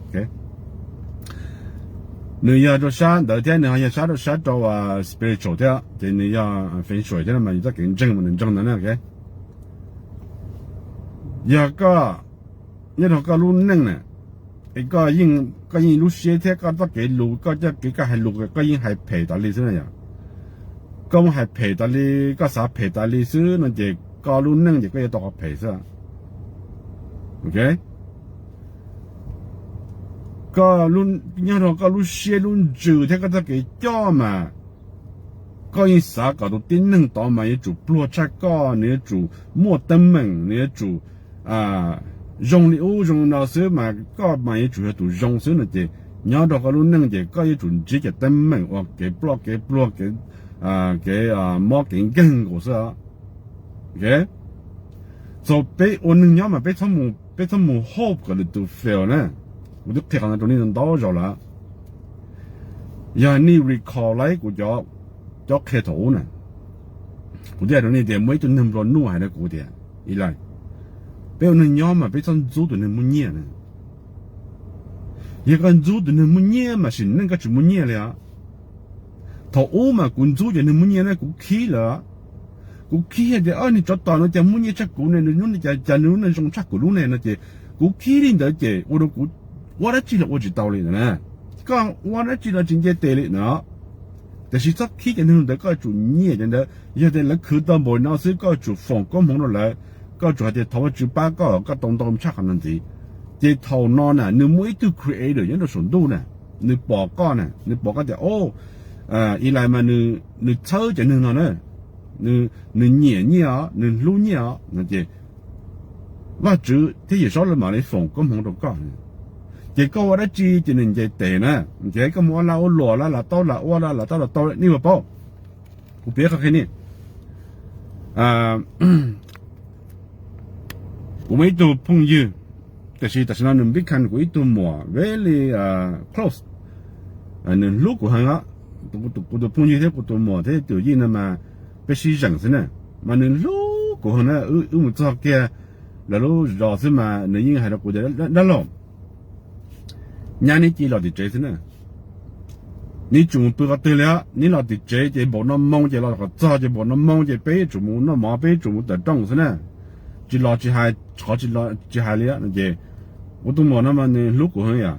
Nws yog rau sab ntawd thiab nws ho yog sab rau sab rau spiritual thiab, ces nws yog feng shui thiab no mas yus txoj kev ntseeg mas nws ntseeg ntawd na. Yog koj nyob rau koj lub neej na, es koj yeej, koj yeej lub siab thiab koj txoj kev lus, koj txoj kev koj hais lus koj yeej hais phem tas li xwb na yom. Koj muaj hais phem tas li, koj xav phem tas li xwb no ces koj lub neej ces koj yuav tau qhov phem xwb. Ok, koj nyob rau koj lub siab lub ntsws thiab koj txoj kev coj mas koj yeej xav kom tus tib neeg tod mas yuav tsum pluag tshaj koj, nws yuav tsum muaj teeb meem, nws yuav tsum zoo li ub zoo li no xwb mas koj mas yuav tsum yog tus zoo xwb no ces nyob rau koj lub neej ces koj yuav tsum ntsib cov teeb meem uas kev ploj kev pluag, kev mob kev nkeeg nkaus xwb. Txaus peb ua neeg nyob mas peb txhob mus hope kom lwm tus fail na. Kuv twb qhia qhov no rau nej ntau zaus lawm. Yog nej recall kuv cov qhia thaum ub na, kuv twb hais rau nej tias muaj ib tug neeg nplua nuj hais rau kuv tias, Eli, peb ua neeg nyob mas peb txhob ntxub tus neeg muaj nyiaj na. Yog koj ntxub tus neeg muaj nyiaj mas sim neej koj tsis muaj nyiaj li os. Thaum ub mas kuv ntxub cov neeg muaj nyiaj na kuv khib lawm. Kuv khib hais tias, o, niag tsov tom no cas muaj nyiaj tshaj kuv ne, nws lub, cas nws lub neej zoo tshaj kuv lub ne no ces kuv khib li ntawd ces ua rau kuv ua dab tsi los ua tsis tau li na. Koj ua dab tsi los tsis nce tes li na. Tiam sis txhob khib cov neeg ntawd, koj tsum nyiam cov ntawd. Yog tias lawv khwv tau npaum no xwb koj tsum foom koob hmoov rau lawv, koj tsum hais tias thov Vajtswv pab koj, koj tau ntau tshaj qhov no ntxiv. Ces thaum no na nws muaj ib tug creator nyob rau saum ntuj na, nws pom koj na, nws pom koj tias, o, Eli mas nws txhawb cov neeg no na, nws nyiam nyiaj os, nws hlub nyiaj os no ces Vajtswv thiab Yawmsaub lawv mam li foom koob hmoov rau koj. Ces koj ua dab tsi ces nws nce tes na, ces koj mus ua lag ua luam los lam tau lam ua los lam tau lam tau nej puas paub. Kuv piav qhov qhia nej. Kuv muaj ib tug phooj ywg, tiam sis tam sim no nws npib kha kuv ib tug muam very close. Nws hlub kuv heev os. Kuv tus phooj ywg thiab kuv tus muam thiab tus yij no mas peb sib zeem xwb na, mas nws hlub kuv heev na. Wb mus txog kiag lawv lub zos xwb mas nws yeej hais rau kuv tias, dab laug, nyab neb cia los tim tsev xwb na, neb tsum mus pw qhov twg li os. Neb los tim tsev ces npaum no moo ces los kom txog ces npaum no moo ces peb tsum mus noj mov, peb tsum mus tawm rooj xwb na. Tsis los tsis hais, qhov tsis hais li no ces kuv tus muam no mas nws hlub kuv heev yom.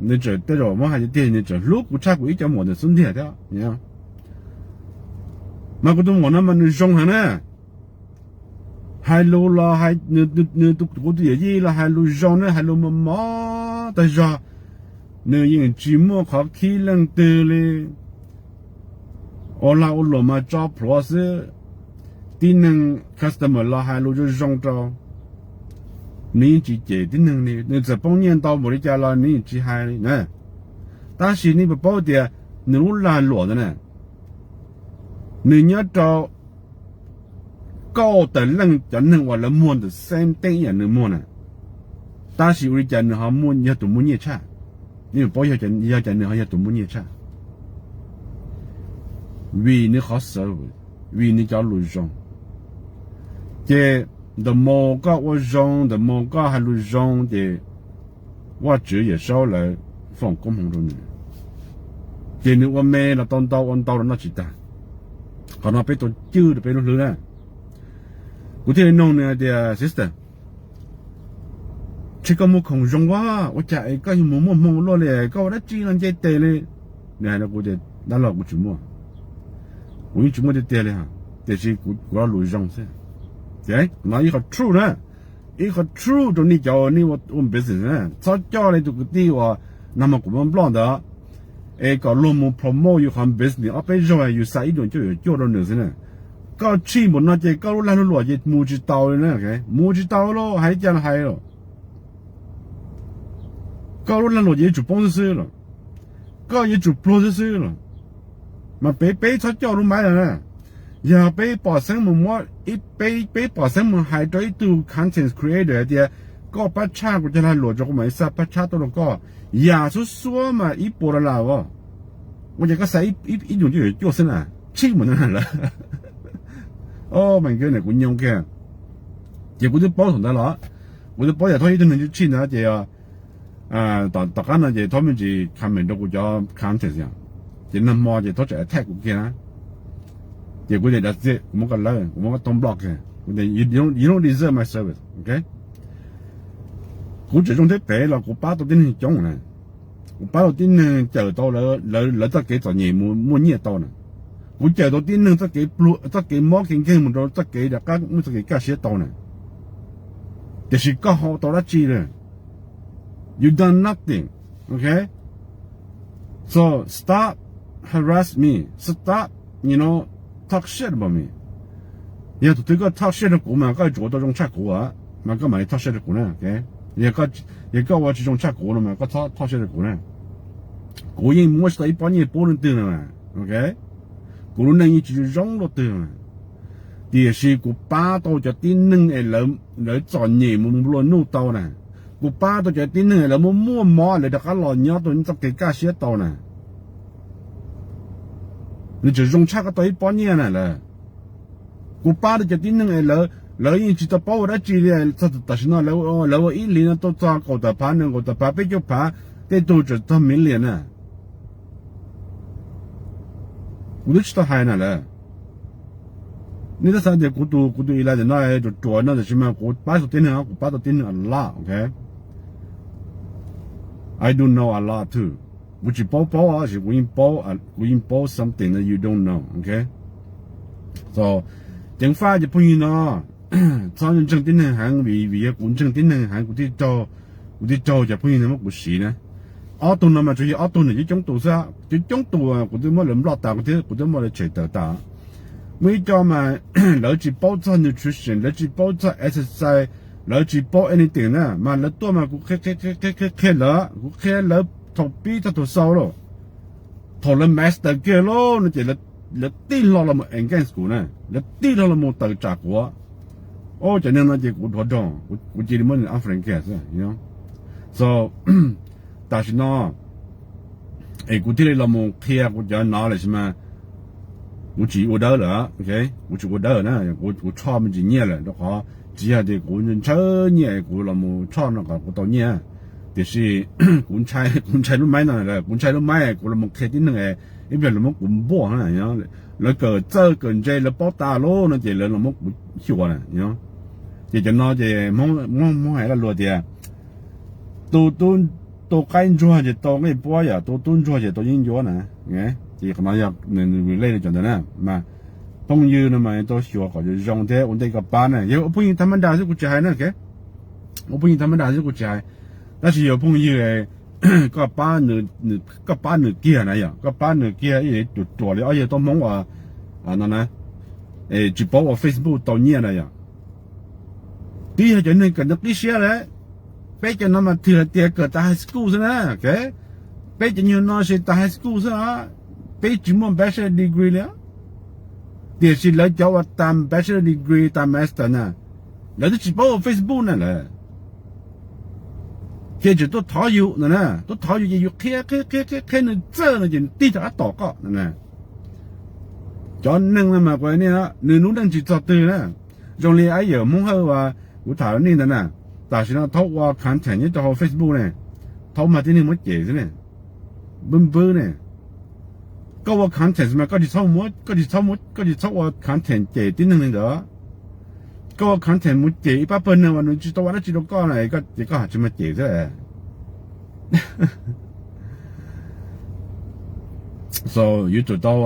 Nws tseem tej zaum muab hais tiag tiag nws tseem hlub kuv tshaj kuv ib cov muam ntawm xub ntiag thiab. Mas kuv tus muam no mas nws zoo heev na. Hais lus los, nws, kuv tus yawm yij los hais lus zoo na, hais lus mos mos tag zog. Nws yeej tsis muaj qhov khib leej twg li. Ua lag ua luam mas tso plhuav xwb. Tib neeg customer los hais lus zoo zoo rau, nws yeej tsis cem tib neeg li. Nws txawm poob nyiaj ntau npaum li cas los nws yeej tsis hais li na. Tab sis nej puas paub tias nws lub lag luam ntawd na, nws nyob rau kaum tawm leej cov neeg uas lawv muag ntawm same thing ib yam nws muag na, tab sis ua li cas nws ho yog tus muaj nyiaj tshaj? Nej puas paub yog cas nws ho yog tus muaj nyiaj tshaj? Vim nws qhov service, vim nws cov lus zoo. Ces the more koj ua zoo, the more koj hais lus zoo ces Vajtswv Yawmsaub lawv foom koob hmoov rau nws, ces nws ua me los tau ntau, ua ntau los noj tsis tag. Qhov no peb tau cwj rau peb lub hlwb na. Kuv thiaj li noog nws hais tias, sister, ntshe koj muaj khoom zoo ua, ua cas es koj yuav mus muaj hmoo luaj li, koj ua dab tsi no nce tes li? Nws hais rau kuv tias, dab laug, kuv tsis muaj. Kuv yeej tsis muaj tiag tiag li, tiam sis kuv lo lus zoo xwb. No ib qho true na, ib qho true rau nej cov nej ua business na, txhob coj li tus kwv tij uas nag hmo kuv muab block ntawd, es kom luag mus promote yus qhov business ob peb zaug yus xa ib nus cuaj yuav cuaj rau nws xwb na. Koj tshij npaum no ces koj lub lag lub luam ces mus tsis taus li na, mus tsis taus li, hais li cas los hais los. Koj lub lag luam ces yuav tsum poob xwb xwb los, koj yuav tsum pluag xwb xwb los. Mas peb, peb txhob coj lub maiv no na. Yog peb pom xeeb mus muab, peb, peb pom xeeb mus hais rau ib tug content creator hais tias, koj pab tshaj kuv cov lag luam rau kuv mam li xa pab tshaj tuaj rau koj, yam xub xuab mas ib puas dollar os. Ua cas koj xa ib nus cuaj yuav cuaj xwb na, tshij mus ntawd lawm. Mas nkawd nim kuv nyoo kiag. Ces kuv twb paub thaum ntawd los, kuv twb paub yam Thaub ib tug neeg tshij ntawd ces tom qab no ces Thaub me ntsis comment rau kuv cov content, ces nag hmo ces Thaub tseem attack kuv kiag na. Ces kuv tias, that's it, kuv muab koj lawb, kuv muab koj tau block kiag, you don't deserve my service, ok. Kuv tseem zoo thiab pem los kuv pab tau tib neeg coob na. Kuv pab tau tib neeg cawm tau lawv txoj kev txom nyem mus muaj nyiaj tau na. Kuv cawm tau tib neeg txoj kev mob kev nkeeg mus rau txoj kev rov qab muaj txoj kev kaj siab tau na. Tiam sis koj ho tau dab tsi li? You done nothing, ok. So stop harass me, stop, you know, talk shit about me. Yog thaum twg koj talk shit rau kuv mas koj yuav tsum ua tau zoo tshaj kuv, mas koj mam li talk shit rau kuv na. Yog koj ua tsis zoo tshaj kuv no mas koj txhob talk shit rau kuv na. Kuv yeej muab tsis tau ib pob nyiaj pub leej twg no, ok. Kuv lub neej yeej tsis zoo luaj twg, tiam sis kuv pab tau cov tib neeg es lawv txom nyem mus nplua nuj tau na. Kuv pab tau cov tib neeg es lawv muaj muaj mob lawv rov qab los nyob tau txoj kev kaj siab tau na. Nws tseem zoo tshaj koj tau ib pob nyiaj na lawm. Kuv pab tau cov tib neeg es lawv yeej tsis tau paub ua dab tsi li, txog tam sim no lawv ua ib hlis no tau txog kaum tawm phav, nees nkaum tawm phav, peb caug phav, Tej tug txog million na. Kuv twb tsis tau hais na lawm. Nej twb xav tias kuv tus, kuv tus elaib ntawm no ruam ruam no, tab sis mas kuv pab tau tib neeg, kuv pab tau tib neeg a lot, ok? I do know a lot too. Kuv tsis paub paub, tab sis kuv yeej paub, kuv yeej paub something that you don't know, ok? So, ceev faj cov phooj ywg no, txhob ntseeg tib neeg heev, vim, vim yog kuv ntseeg tib neeg heev, kuv thiaj raug, kuv thiaj raug cov phooj ywg no muab kuv siv na. Ob tug no mas tsuas yog ob tug nws coob coob tus xwb, coob coob tus kuv twb muab lawv block tas thiab kuv twb muab lawv tshem tawm tas. Muaj ib co mas lawv tsis paub txog nutrition, lawv tsis paub txog exercise, lawv tsis paub anything na, mas lawv tuaj mas kuv qhia, qhia, qhia, qhia lawv, kuv qhia lawv thaum pib txog thaum xaus lauj. Thaum lawv master kiag lauj no ces lawv tij hlo los mus against kuv na, lawv tij hlo los mus tawm tsam kuv. Cov neeg no ces kuv dhuav doog, kuv cia li muab nws unfriend kiag xwb. So, tam sim no es kuv thiaj li los mus qhia kuv cov no lawm sis mas kuv tsis ua dawb lawm, kuv tsis ua dawb na, kuv tshoj me ntsis nyiaj lawm rau qhov tsis yog tias kuv ntshaw nyiaj kuv los mus tshoj no kom kuv tau nyiaj, tiam sis kuv ntshai, kuv ntshai lub maib no, kuv ntshai lub maib kuv los mus qhia tib neeg ib pliag lawv muab kuv npuaj na, lawv kawm txawj kawm ntse lawv paub tas lawm no ces lawv los muab kuv xyuas na. Ces cov no ces Hmoob, Hmoob hais laj luas tias tus tub, tus qaib ntsuag ces tau nqaij puab yom, tus tub ntsuag ces tau yeeb ncuab na. Ces qhov no yog nws relate li cov ntawd na. Mas phooj ywg no mas tau xyuas kom zoo zoo thiab ua ntej koj pab na, yog ua phooj ywg tham mab da xwb kuv tsis hais na, ua phooj ywg tham mab da xwb kuv tsis hais. Tab sis yog phooj ywg koj pab nws kiag na yom, koj pab nws kiag ib yam li ruam ruam li ob yawg tub Hmoob uas no na, tsis paub ua Facebook tau nyiaj na yom. Twb yog cov neeg kawm ntawv qib siab lawm. Peb cov no mas twb hais tias kawm tas high school xwb na. Peb cov nyuag no ces tas high school xwb os, peb tsis muaj bachelor degree li. Tiam sis lawv cov uas tas bachelor degree tas master na, lawv twb tsis paub ua Facebook na lawm. Ces tseem tuaj thov yus no na, tuaj thov yus ces yus qhia qhia qhia qhia nws txawj no ces nws tig rov qab tom koj no na. Cov neeg no mas kuv hais nej, nws lub neej tsis txog twg na. Zoo li ib yawm Hmoob Hawj uas kuv tham nej ntawd na, tam sim no thaub ua content nyob rau hauv Facebook ne, thaub mag tib neeg muab cem xwb ne, npwb npwb ne. Koj ua content mas koj tsis txhob, koj tsis txhob, koj tsis txhob ua content cem tib neeg li ntawd. Koj ua content mus cem ib pab pawg neeg uas nws tsis tau ua dab tsi rau koj na, ces koj hais tsis mag cem xwb. So yuav tsum tau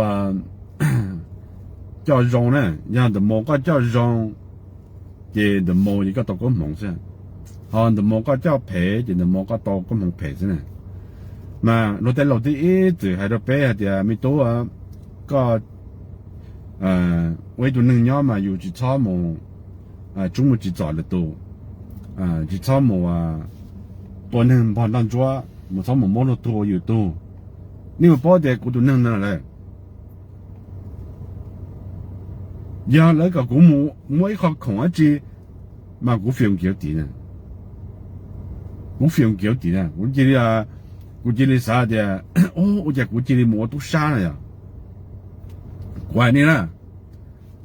coj zoo na, yog ntawm mus koj coj zoo, ces ntawm mus ces koj tau koob hmoov xwb. Ho ntawm mus koj coj phem ces ntawm mus koj tau koob hmoov phem xwb na. Mas luag tej laus twb ib txwm hais rau peb hais tias me tub, koj ua ib tug neeg nyob mas yus tsis txhob mus, tsis mus tsim txom lwm tus, tsis txhob mus tua neeg npog nroj ntsuab, mus txhob mus muab luag tug ua yus tug. Nej puas paub tias kuv tus neeg no lawm, yog lawv kom kuv mus muab ib qho khoom dab tsi mas kuv fiam kiv tid na. Kuv fiam kiv tid na, kuv cia li, kuv cia li xav tias ua cas kuv cia li mus ua tub sab na yom. Kuv hais nej na,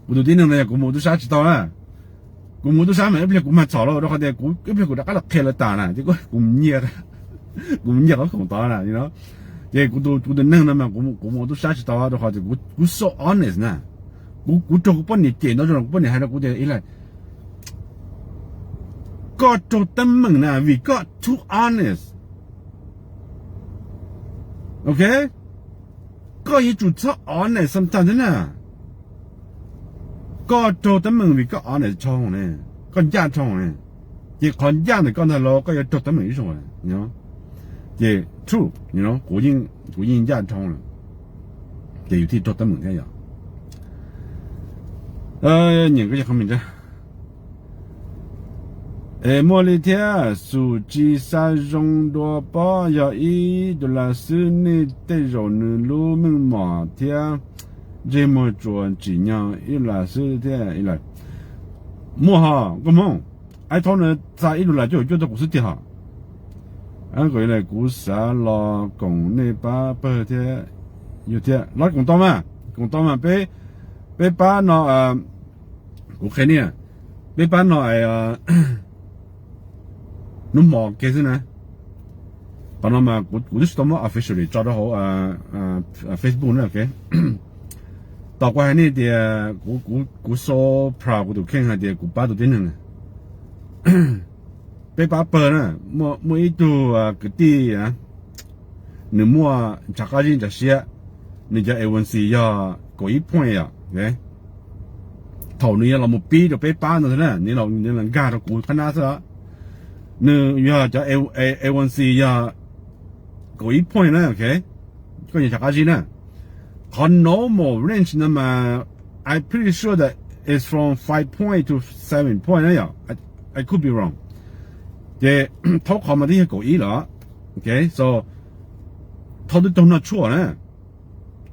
kuv tus tib neeg no yog kuv mus ua tub sab tsis tau na, kuv mus ua tub sab mas ib pliag kuv mag txhom lawm rau qhov tias kuv ib pliag kuv rov qab los qhia lawv tas na, ces kuv mus nyiag qhov khoom tod na. Ces kuv tus neeg no mas kuv mus ua tub sab tsis tau rau qhov tias kuv so honest na. Kuv raug kuv poj niam cem ntau zaus, kuv poj niam hais rau kuv tias, Elaij, koj raug teeb meem na vim koj too honest. Ok, koj yuav tsum txhob honest sometimes thiab na. Koj raug teeb meem vim koj honest dhau ne, koj ncaj dhau ne. Ces qhov ncaj ntawm koj ntag los koj yuav raug teeb meem ib zaug. Ces true, kuv yeej ncaj dhau lawm, ces yus thiaj raug teeb meem thiab yom. Nyeem koj cov comment. Es muaj li thiab, xum tsis xav zoo dua pob, yog ib dollar xwb nej tej zaum nws lub meej mom thiab ntsej muag tsuas tsim nyog ib dollar xwb thiab. Muaj ho nkauj Hmoob, ib thaub no xa ib dollar cuaj cuaj rau kuv xwb tiag hos. Kuv xav los koom nej pab pawg thiab. Yog thiab los koom tau mas, koom tau mas peb, peb pab no, kuv qhia nej, peb pab no hnub hmo kiag xwb na. Qhov no mas kuv twb tsis tau muab officially tso rau hauv Facebook na, ok. Tos kuv hais nej tias kuv, kuv so proud kuv tus kheej hais tias kuv pab tus tib neeg na. Peb pab pawg na, muaj ib tug kwv tij, nws muaj ntshav qab zib ntshav siab, nws cov A one C yog kaum ib point yom. Thaum nws yog los mus pib rau peb pab no xwb na, nws los nkag rau kuv qab nab xwb. Nws yog cov A one C yog kaum ib point na, ok. Koj yog ntshav qab zib na. Qhov normal range no mas, I'm pretty sure that it's from five point to seven point na yom. I could be wrong. Ces thaub qhov mas twb yog kaum ib lawm. Ok, so thaub twb raug noj tshuaj na.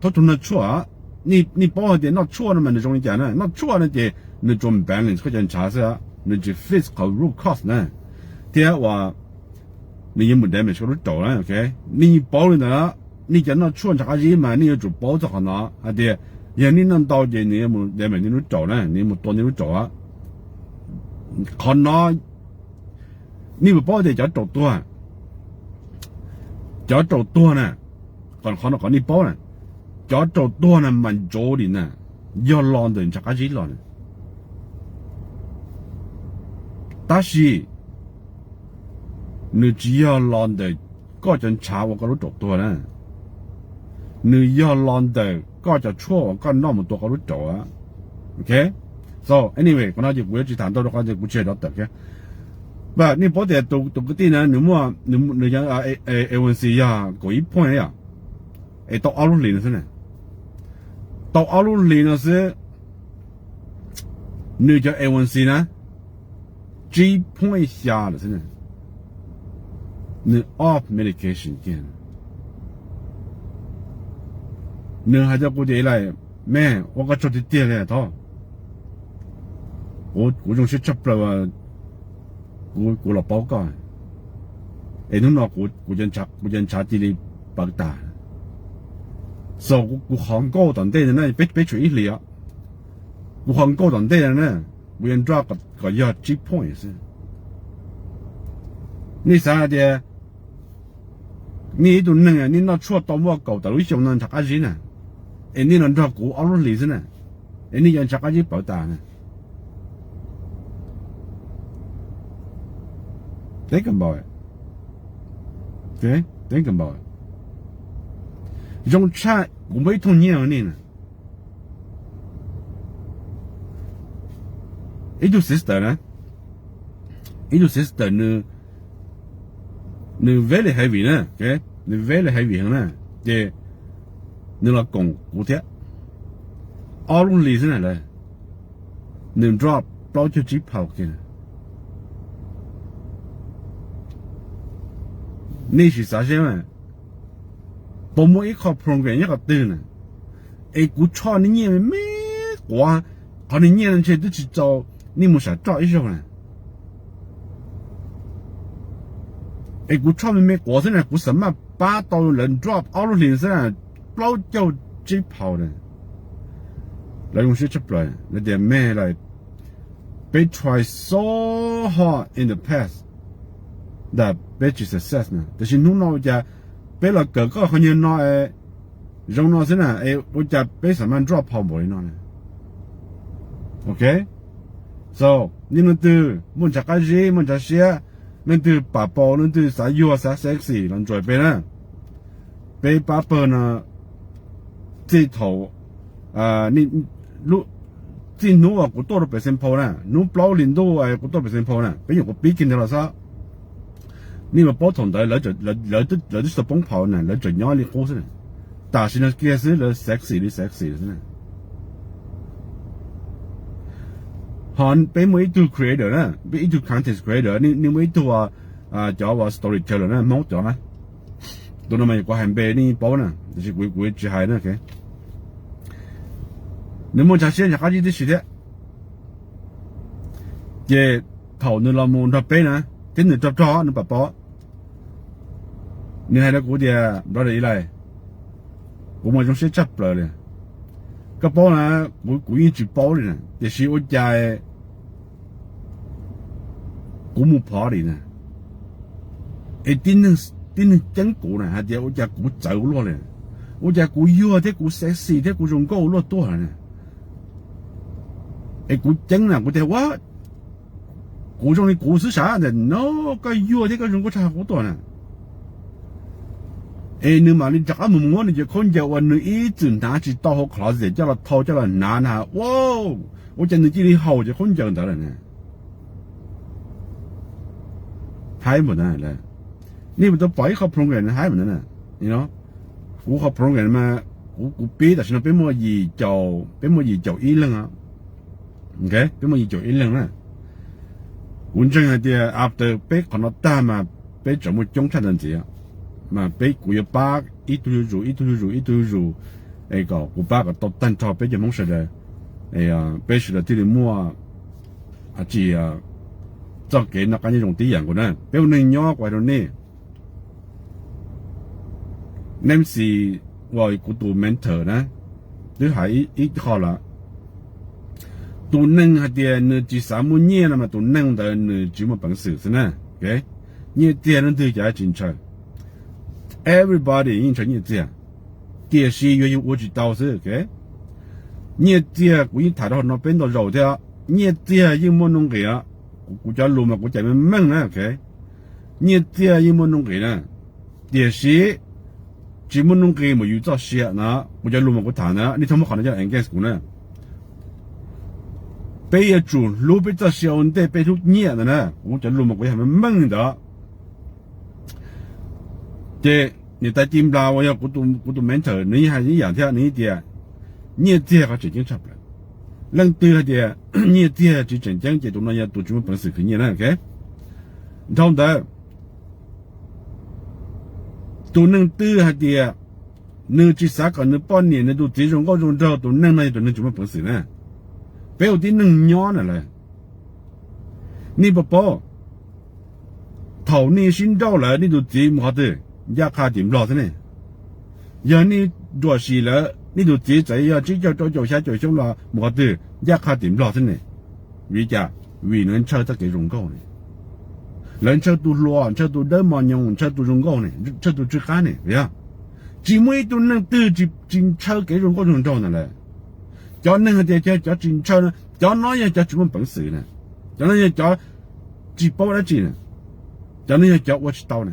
Thaub raug noj tshuaj, nej paub hais tias noj tshuaj no mas nws zoo li cas na? Noj tshuaj no ces nws tsuas balance koj cov ntshav xwb, nws tsis fix qhov root cause na. Thiab uas nws yuav mus damage koj lub raum na, ok. Nej yeej paub li ntawd, nej cov noj tshuaj ntshav qab zib mas nej yuav tsum paub txog qhov no hais tias yog nej noj ntau ces nws yuav mus damage nej lub raum na, nws yuav mus tua nej lub raum. Qhov no nej puas paub tias cov raum tuag, cov raum tuag na, qhov no qhov nej paub na, cov raum tuag na mas majority na yog los ntawm ntshav qab zib los na. Tab sis nws tsis yog los ntawm koj cov ntshav ua koj lub raum tuag na, nws yog los ntawm koj cov tshuaj uas koj noj mus tua koj lub raum. Ok, so anyway, qhov no ces kuv yuav tsis tham ntau rau qhov tias kuv tsis hais doctor thiab. But nej paub tias tus kwv tij na nws muaj, nws cov A one C yog kaum ib point yom, es tau ob lub hlis no xwb na. Tau ob lub hlis no xwb, nws cov A one C na tsib point xya lawm xwb na. Nws off medication kiag. Nws hais rau kuv tias, Eli, me, ua koj tsaug tiag tiag li thov. Kuv zoo siab tshaj plaws, kuv los paub koj, es hnub no kuv cov ntshav cia li pawv tas. So kuv qhov nkauj tom ntej no na, peb tshuav ib hlis os, kuv qhov nkauj tom ntej no na, kuv yuav drop kom yog tsib point xwb. Nej xav hais tias nej ib tug neeg nej noj tshuaj tau muaj kaum tawm lub xyoo no ntshav qab zib na, es nej los nrog kuv ob lub hlis xwb na, es nej cov ntshav qab zib pawv tas na. Think about it. Think about it. Zoo tshaj kuv muaj ib thooj nyiaj rau nej na. Ib tug sister na, ib tug sister nws, nws very heavy na, nws very heavy heev na, ces nws los koom kuv thiab. Ob lub hlis xwb na lawm, nws drop plaub caug tsib pound kiag. Nej sim xav seb mas, puas muaj ib qho program nyob qhov twg na, es kuv tshoj nej nyiaj me me quav, qhov nws nyiaj no ntshe twb tsis txaus nej mus sam roj ib zaug na. Es kuv tshoj me me quav xwb na, kuv xav maj pab tau lawv drop ob lub hlis xwb na, plaub caug tsib pound na. Lawv zoo siab tshaj plaws, lawv tias, Man, like, peb try so hard in the past, that peb tsis success na, tiam sis hnub no ua cas peb los kawm koj qhov nyuag no zoo no xwb na, es ua cas peb xav maj drop pound npaum li no na? Ok, so nej leej twg muaj ntshav qab zib, muaj ntshav siab, leej twg pam paus, leej twg xav yuag xav sexy los nrog peb na. Peb pab pawg no, txij thaum, txij hnub uas kuv tuaj rau pem Saint Paul na, hnub plaub hlis ntuj kuv tuaj pem Saint Paul na, peb nyuam qhuav pib kiag ntawd los xwb. Nej puas paub thaum ntawd lawv twb tsis tau poob phau na, lawv tseem nyob li qub xwb na. Tam sim no kiag xwb lawv sexy li sexy xwb na. Ho peb muaj ib tug creator na, peb ib tug content creator, nej muaj ib tug cov uas storyteller na, Hmoob cov na. Tus no mas kuv hais npe nej paub na, tiam sis kuv, kuv tsis hais na. Nws muaj ntshav siab ntshav qab zib tib si thiab. Ces thaum nws los mus nrog peb na, thiab nws rog rog nws pam paus, nws hais rau kuv tias, Brother Eli, kuv mas zoo siab tshaj plaws li. Koj paub na, kuv, kuv yeej tsis paub li na, tiam sis ua cas kuv mus party na, es tib neeg tib neeg ceeb kuv na hais tias ua cas kuv txawv ua luaj li, ua cas kuv yuag thiab kuv sexy thiab kuv zoo nkauj ua luaj tuaj na. Es kuv ceeb na, kuv tias ua, kuv zoo li kuv xwb sav ntag no, koj yuag thiab koj zoo nkauj tshaj qhov kuv tuaj na. Es nws mam li rov qab mus muab nws cov khaub ncaws uas nws ib txwm hnav tsis tau hauv closet coj los thau coj los hnav na, ua, ua cas nws cia li haum cov khaub ncaws ntawd lawm na. Haib npaum ntawd, nej puas tau pom ib qho program haib npaum ntawd na? Kuv qhov program mas, kuv, kuv pib tam sim no peb muaj yim caum, peb muaj yim caum ib leeg, peb muaj yim caum ib leeg na. Kuv ntseeg hais tias after peb qhov no tag mas peb tseem muaj coob tshaj ntawd ntxiv, mas peb, kuv yuav pab ib tug zuj zus, ib tug zuj zus, ib tug zuj zus, es kom kuv pab kom tau tag nrho peb cov Hmoob sawv daws, peb sawv daws thiaj li muaj tsis txoj kev noj qab nyob zoo tib yam nkaus na. Peb ua neej nyob, kuv hais rau nej, Nancy, uas kuv tus mentor na, twb hais ib qho lawm, tus neeg hais tias nws tsis xav muaj nyiaj no mas tus neeg ntawd nws tsis muaj peev xwm xwb na. Nyiaj txiag leej twg cas tsis ntshaw, everybody yeej ntshaw nyiaj txiag, tiam sis yuav yus ua tsis tau xwb. Nyiaj txiag kuv yeej tham rau hauv no peb ntau zaus thiab, nyiaj txiag yeej muaj nuj nqis. Kuv cov lus mas kuv cais meej meej na. Nyiaj txiag yeej muaj nuj nqis na, tiam sis tsis muaj nuj nqis mus yus txoj sia na. Kuv cov lus mas kuv tham na, nej txhob muab qhov no coj against kuv na. Peb yuav tsum hlub peb txoj sia ua ntej peb hlub nyiaj ntag na. Kuv cov lus mas kuv hais meej meej li ntawd. Ces niam tais Ci Nplas uas yog kuv tus mentor nws yeej hais ib yam thiab, nws tias nyiaj txiag qhov tseem ceeb tshaj plaws. Leej twg hais tias nyiaj txiag tsis tseem ceeb ces tus no yog tus tsis muaj peev xwm khwv nyiaj na. Dhau ntawd, tus neeg twg hais tias nws tsis xav kom nws poj niam nws tus txiv zoo nkauj zoo nraug, tus neeg no yog tus neeg tsis muaj peev xwm na. Peb ua tib neeg nyob na lawm, nej puas paub, thaum nej sib nrauj lawm nej tus txiv mus qhov twg? Ncaj qha tim Nplog xwb ne. Yog nej ruam sim lawm nej tus txiv txawm yog tsib caug rau caum xya caum xyoo los mus qhov twg? Ncaj qha tim Nplog xwb ne. Vim li cas? Vim lawv ntshaw txoj kev zoo nkauj ne. Lawv ntshaw tus hluas, ntshaw tus dawb mos nyoos, ntshaw tus zoo nkauj ne, ntshaw tus tsw qab ne. Tsis muaj ib tug neeg twg tsis ntshaw kev zoo nkauj zoo nraug ntawd lawm. Cov neeg hais tias cov tsis ntshaw no, cov no yog cov tsis muaj peev xwm na. Cov no yog cov tsis paub dab tsi na. Cov no yog cov ua tsis tau na.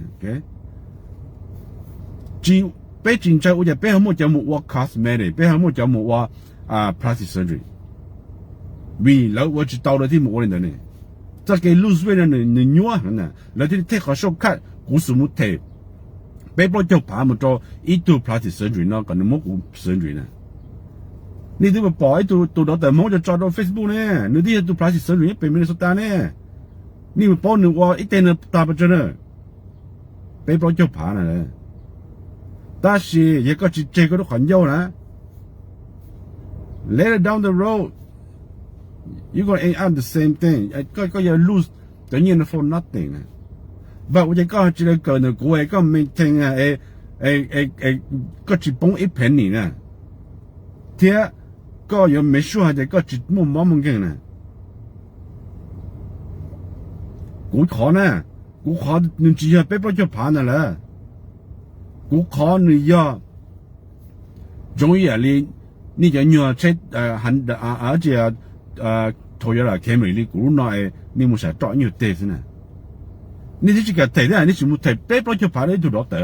Tsis, peb tsis ntshaw ua cas peb ho muaj cov mus ua cosmetic, peb ho muaj cov mus ua plastic surgery? Vim lawv ua tsis tau lawv thiaj mus ua li ntawd ne. Txoj kev lose weight no nws nyuaj heev na, lawv thiaj li them qhov shortcut. Kuv xub mus them peb plaub caug phav mus rau ib tug plastic surgery no kom nws muab kuv surgery na. Nej twb pom ib tug, tus doctor Hmoob tso rau Facebook ne, nws twb yog tus plastic surgery nyob pem Minnesota ne. Nej mus paub nws ua ib teg no tag pes tsawg na, peb plaub caug phav na. Tab sis yog koj tsis tseg koj lub qhov ncauj na, later down the road you gonna end up the same thing. Koj yuav lose cov nyiaj no for nothing na. But ua cas koj tsis los kawm ntawm kuv es koj maintain, koj tsis poob ib penny na, thiab koj yuav make sure hais tias koj tsis muaj mob muaj nkeeg na. Kuv qhov na, kuv qhov nws tsis yog peb plaub caug phav ntawd lawm. Kuv qhov nws yog zoo ib yam li nej cov nyuag tsheb, tsis, Toyota Camry li kuv lub no, nej mus sam roj ib nyuag teg xwb na. Nej twb tsis kam them thiab nej tseem mus them peb plaub caug phav rau ib tug doctor.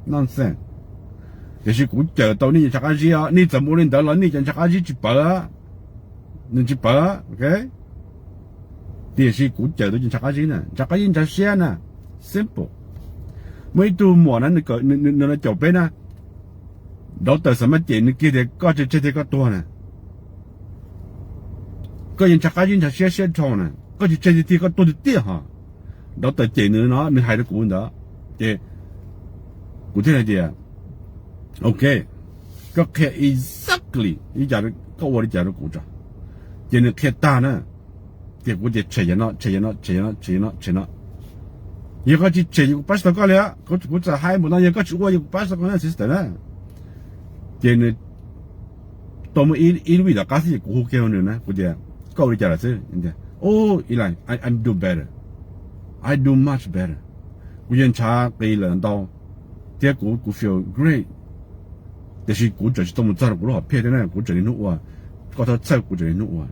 Nonsense. Tiam sis kuv cawm tau nej cov ntshav qab zib os, nej txawm mus ua li ntawd los nej cov ntshav qab zib tsis pawv, nws tsis pawv. Tiam sis kuv cawm tau cov ntshav qab zib na, ntshav qab zib ntshav siab na. Simple. Muaj ib tug muam na, nws los caum peb na, doctor xav mas cem nws kiag tias koj tseg tseg tiag koj tuag na. Koj yuav ntshav qab zib ntshav siab siab dhau na, koj tsis tseg tiag tiag koj tuag tiag tiag ho. Doctor cem nws no, nws hais rau kuv ntawd. Ces kuv thiaj hais tias, ok, koj qhia exactly li cas, koj ua li cas rau kuv tso. Ces nws qhia tag na, ces kuv tias tshem yam no, tshem yam no, tshem yam no, tshem yam no, tshem no. Yog koj tsis tshem ces kuv pab tsis tau koj li. Kuv txawm hais npaum no, yog koj tsis ua ces kuv pab tsis tau koj na sister na. Ces nws tau muaj ib lub vij tom qab xwb ces kuv hu kiag nws na, kuv tias koj ua li cas lawm xwb? Tias, oh, Eli, I do better, I do much better. Kuv yeej ntshav qis lawm ntau, thiab kuv kuv feel great, tiam sis kuv tseem tsis tau mus txog rau kuv lub hom phiaj thiab na, kuv tseem niaj hnub ua, koj txhob txhawj, kuv tseem niaj hnub ua.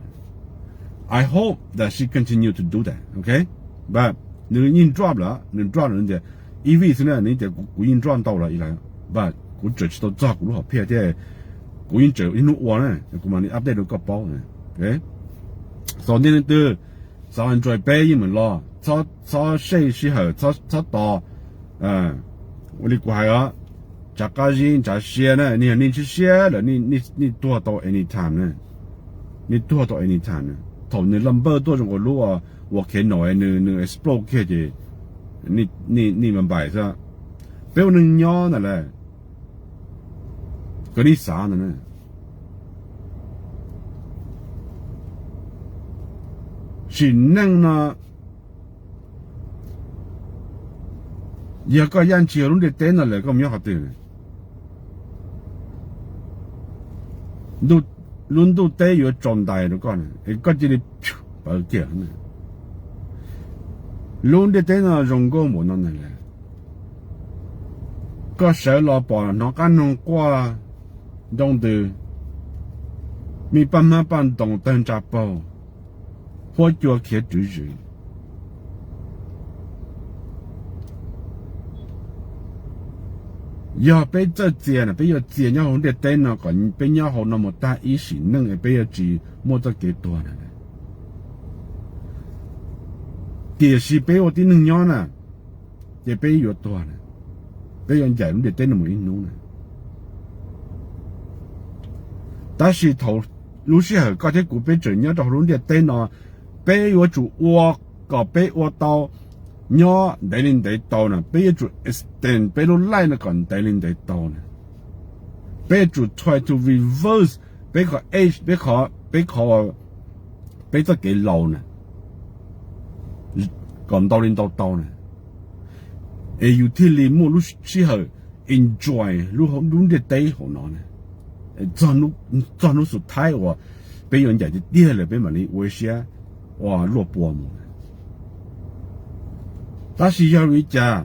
I hope that she continue to do that, okay? But nws yeej drop lawm, nws drop lawm tias ib vij xwb na, nws tias kuv yeej drop ntau lawm, but kuv tseem tsis tau txog kuv lub hom phiaj thiab, kuv yeej tseem niaj hnub ua na, kuv mam li update rau koj paub. So nej leej twg xav enjoy peb yeej meem los, txhob sej sij hawm, txhob tos. Ua li kuv hais os, ntshav qab zib ntshav siab na, nws yog nws siab siab lawm, nws tuag tau anytime na, nws tuag tau anytime na. Thaum nws laj npawj tuaj zoo nkaus lub volcano, nws nws explode kiag ces nws mam npaim xwb. Peb ua neej nyob ntawm lawm, kom nej xav ntawd na. Sim neej no yog koj yaj ntshis lub ntiaj teb no lawm, koj mus nyob qhov twg? Lub ntuj teb yuav tsaus ntais rau koj, es koj cia li pawv kiag. Lub ntiaj teb no zoo nkauj npaum no ntag lawm, koj sawv los pom hnov qab noog quaj nroo ntws, me paj hmab paj ntoos tawg ntsa paug, huab cua khiav rwv zws. Yog peb txawj txia na, peb yuav txia nyob hauv ntiaj teb no kom peb nyob hauv no mus tag ib sim neej, peb yuav tsis muaj txoj kev tuag na. Tiam sis peb ua tib neeg nyob na, ces peb yuav tuag na, peb yuav ncaim lub ntiaj teb no mus ib hnub na. Tab sis thaum lub sij hawm koj thiab kuv peb tseem nyob rau hauv lub ntiaj teb no, peb yuav tsum ua kom peb ua tau nyob ntev li ntev tau na, peb yuav tsum extend peb lub life no kom ntev li ntev tau na. Peb yuav tsum try to reverse peb qhov age, peb qhov, peb qhov, peb txoj kev laus na, kom ntau li ntau tau na, es yus thiaj li muaj lub sij hawm enjoy lub ntiaj teb hauv no na. Txog hnub xub thawj uas peb yuav ncaim tiag tiag lawm peb mam li ua siab ua luaj pua mus. Tab sis yog li cas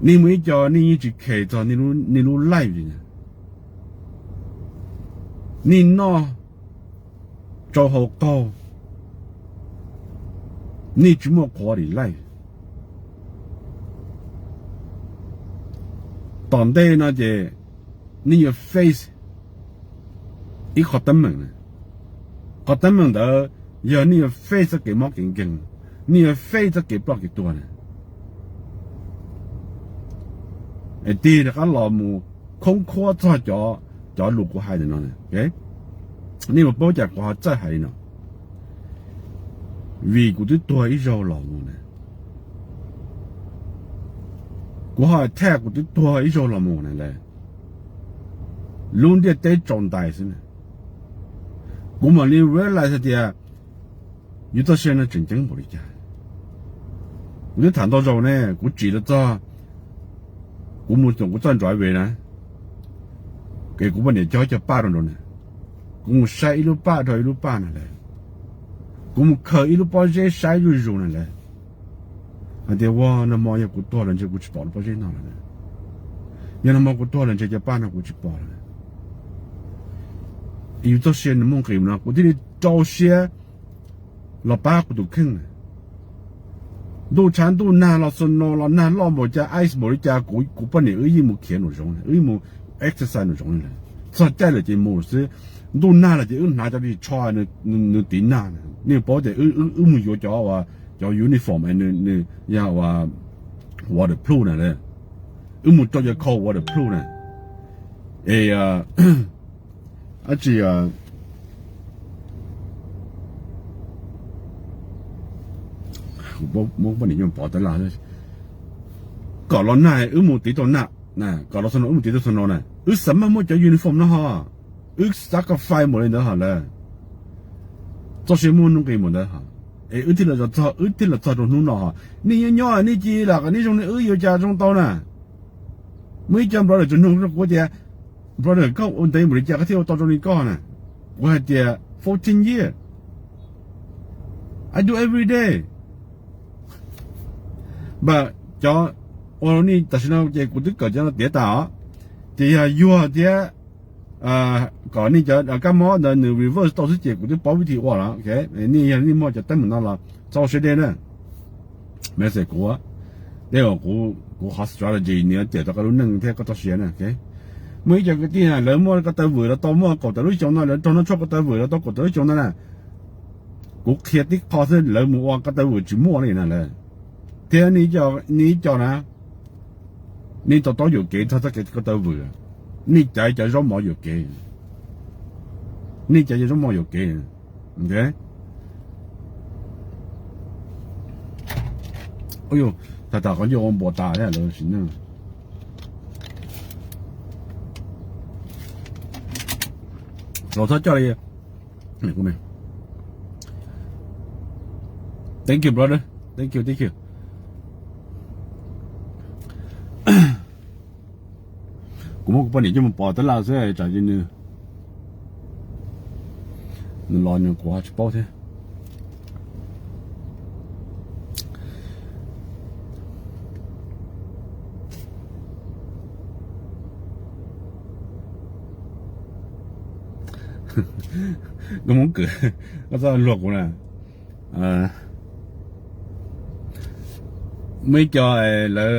nej muaj ib co nej yeej tsis khes txog nej lub life li na, nej noj tsau haus qaug, nej tsis muaj quality life. Tom ntej no ces nej yuav face ib qhov teeb meem na. Qhov teeb meem ntawd yog nej yuav face txoj kev mob kev nkeeg, nej yuav face txoj kev ploj kev tuag na. Es tig rov qab los mus khoob khuab txog cov, cov lus kuv hais ntawm no. Nej puas paub cas kuv ho txawj hais li no? Vim kuv twb tuag ib zaug los mus na. Kuv ho thaj kuv twb tuag ib zaug los mus na lawm. Lub ntiaj teb tsaus ntais xwb na. Kuv mam li realize tias yus txoj sia no tseem ceeb npaum li cas. Kuv twb tham ntau zaus ne, kuv tsim los txog, kuv mus txog kuv txoj driveway na, es kuv poj niam cog cov paj rau nraud na, kuv mus saib ib lub paj rau ib lub paj na lawm, kuv mus khaws ib lub pob zeb saib zuj zus na lawm, hais tias ua nag hmo yog kuv tuag los ntshe kuv tsis pom lub pob zeb no lawm na, yog nag hmo kuv tuag los ntshe cov paj no kuv tsis pom lawm. Yus txoj sia nws muaj nqis no kuv thiaj li rau siab los pab kuv tus kheej na. Ntuj tshav ntuj nag los snow los nag loj npaum cas ice npaum li cas kuv poj niam wb yeej mus khiav nraum zoov, wb yeej mus exercise nraum zoov li lawm. Txog caij lawm ces mus xwb. Ntuj nag lawm ces wb hnav cov ris tsho nws tiv nag. Nej paub tias wb mus yuav cov, cov uniform nws yog waterproof na, wb mus rau cov coat waterproof na. Es dab tsi, muab poj niam nyuam pov tawv laj, kom los nag wb mus tiv tau nag, kom los snow wb mus tiv tau snow na. Wb xav mas muaj cov uniform no ho, wb sacrifice mus li ntawd ho lawm. Txoj sia muaj nuj nqis mus ntawd ho, es wb thiaj li txog, wb thiaj li txog rau hnub no ho. Nej nyob nyob nej cia li lam kom nej zoo li wb yuav cas zoo tau na. Muaj ib co brother tseem nug rau kuv tias, brother, koj ua ntev npaum li cas koj thiaj ua tau zoo li koj na? Kuv hais tias fourteen years. I do every day. Npam, cov ua nej tam sim no ces kuv twb kawm cov no tiav tas os. Ces yog yuag thiab kom nej cov kab mob ntawd nws reverse tau xwb ces kuv twb paub vim li cas ua lawm. Nej yog nej muaj cov teeb meem no los txhob ua siab deb na. Message kuv, dej uas kuv qhov strategy nws yuav cawm tau koj lub neej thiab koj txoj sia na. Muaj ib co kwv tij lawv muaj ko taw vwm los tau muaj kaum tawm lub xyoo no, lawv raug noj tshuaj ko taw vwm los tau kaum tawm lub xyoo no na. Kuv qhia tib qho xwb lawv mus ua ko taw vwm tsis muaj li na lawm. Thiab nej ib co na, nej to taub yuam kev txog txoj kev ko taw vwm, nej caiv cov zaub mov yuam kev, nej caiv cov zaub mov yuam kev. Tham tham qhov ncauj ua npua tas thiab lawv sim neej. Los txhob coj li. Thank you brother, thank you, thank you. Kuv muab kuv poj niam coj mus pov tab laj xwb tsam ces nws, nws los nws kuv ho tsis paub thiab. Koj Hmoob Kwm, koj txhob luag kuv na. Muaj ib co lawv,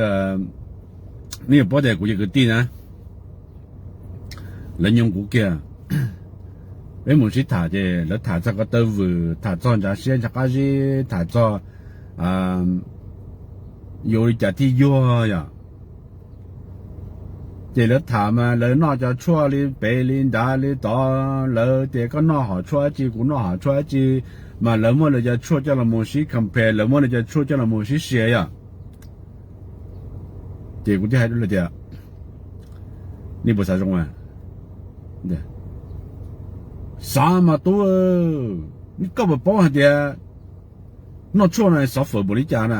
nej yuav paub tias kuv cov kwv tij na, lawv nyob kuv kiag, peb mus sib tham ces lawv tham txog ko taw vwm, tham txog ntsav siab ntsav qab zib, tham txog yuav ua li cas thiaj yuag yom. Ces lawv tham mas lawv noj cov tshuaj li pem li nrad li tod, lawv tias koj noj hom tshuaj dab tsi kuv noj hom tshuaj dab tsi, mas lawv muab lawv cov tshuaj coj los mus sib compare, lawv muab lawv cov tshuaj coj los mus sib sia yom. Ces kuv thiaj hais rau lawv tias, nej puas xav zoo a? Xav mas tub, koj puas paub hais tias noj tshuaj no xov fawm npaum li cas na?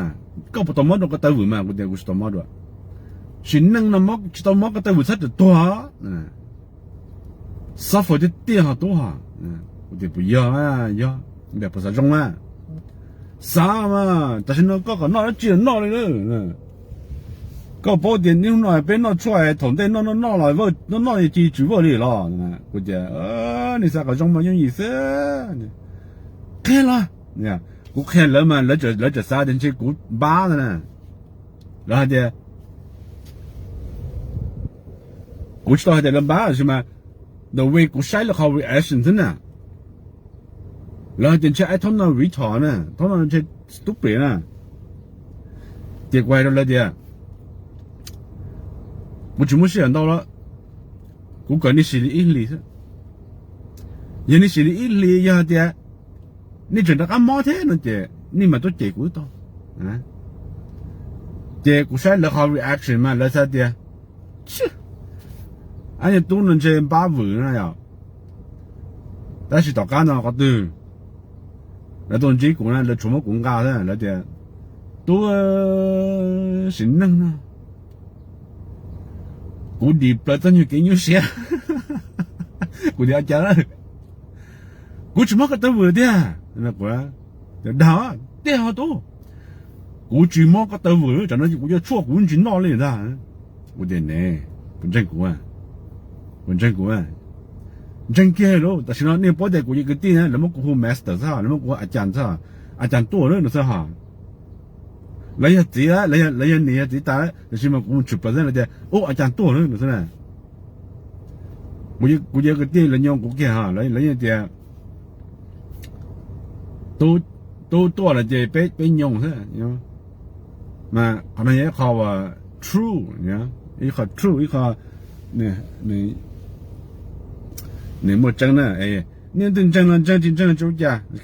Koj puas tau mob dua ko taw vwm mas? Kuv tias kuv tsis tau mob dua. Sim neej no tsis tau mob ko taw vwm txhob rawm tuag. Xov fawm tiag tiag ho tub ho. Kuv tias puas yog? Yog. Puas xav zoo a? Xav mas, tam sim no koj kom noj dab tsi los noj li. Koj paub tias niaj hnub no peb noj tshuaj thaum ntej noj noj noj los noj noj cia tsis vwm li los. Kuv tias nej xav kom zoo mas yooj yim xwb. Qhia los, kuv qhia lawv mas lawv tseem xav tias ntshe kuv npab ntag na. Lawv hais tias, kuv tsis tau hais tias lawv npab tab sis mas the way kuv saib lawv qhov reaction xwb na. Lawv hais tias ntshe ib thob no retard na, thob no ntshe stupid na. Ces kuv hais rau lawv tias, kuv tsis muab sij hawm ntau lawm, kuv kom nej sim li ib hlis xwb. Yog nej sim li ib hlis yog hais tias nej tseem rov qab mob thiab no ces nej mam tuaj cem kuv tau. Ces kuv saib lawv qhov reaction mas lawv xav tias, ab, yog tub no ntshe npab vwm na yom. Tab sis tom qab no qhov twg lawv tuaj ntsib kuv na lawv tshuav muab kuv nqa xwb, lawv tias, tub, sim neej no kuv dim plaws txoj nyuag kev nyuaj siab. Kuv tias cas? Kuv tsis mob ko taw vwm tiag. Dag tiag ho tub, kuv tsis mob ko taw vwm, tsam no kuv cov tshuaj kuv tsis noj li ntag. Kuv tias ne, puas ntseeg kuv, puas ntseeg kuv? Ntseeg kiag lauj. Tam sim no nej paub tias kuv cov kwv tij na lawv muab kuv hu master xwb, lawv muab kuv hu a cas xwb, a cas tuaj no xwb ho. Lawv yog txiv, lawv yog niam yog txiv tas, tab sis mas kuv mus tshwm plaws xwb lawv tias ub a cas tuaj no xwb na. Kuv cov kwv tij lawv nyob kuv kiag ho, lawv yeej tias tub tuaj lawm ces peb nyob xwb. Mas qhov no yog ib qho uas true, ib qho true, ib qho nws muaj tseeb na. Nej twg ntseeg los ntseeg, tsis ntseeg tsis ua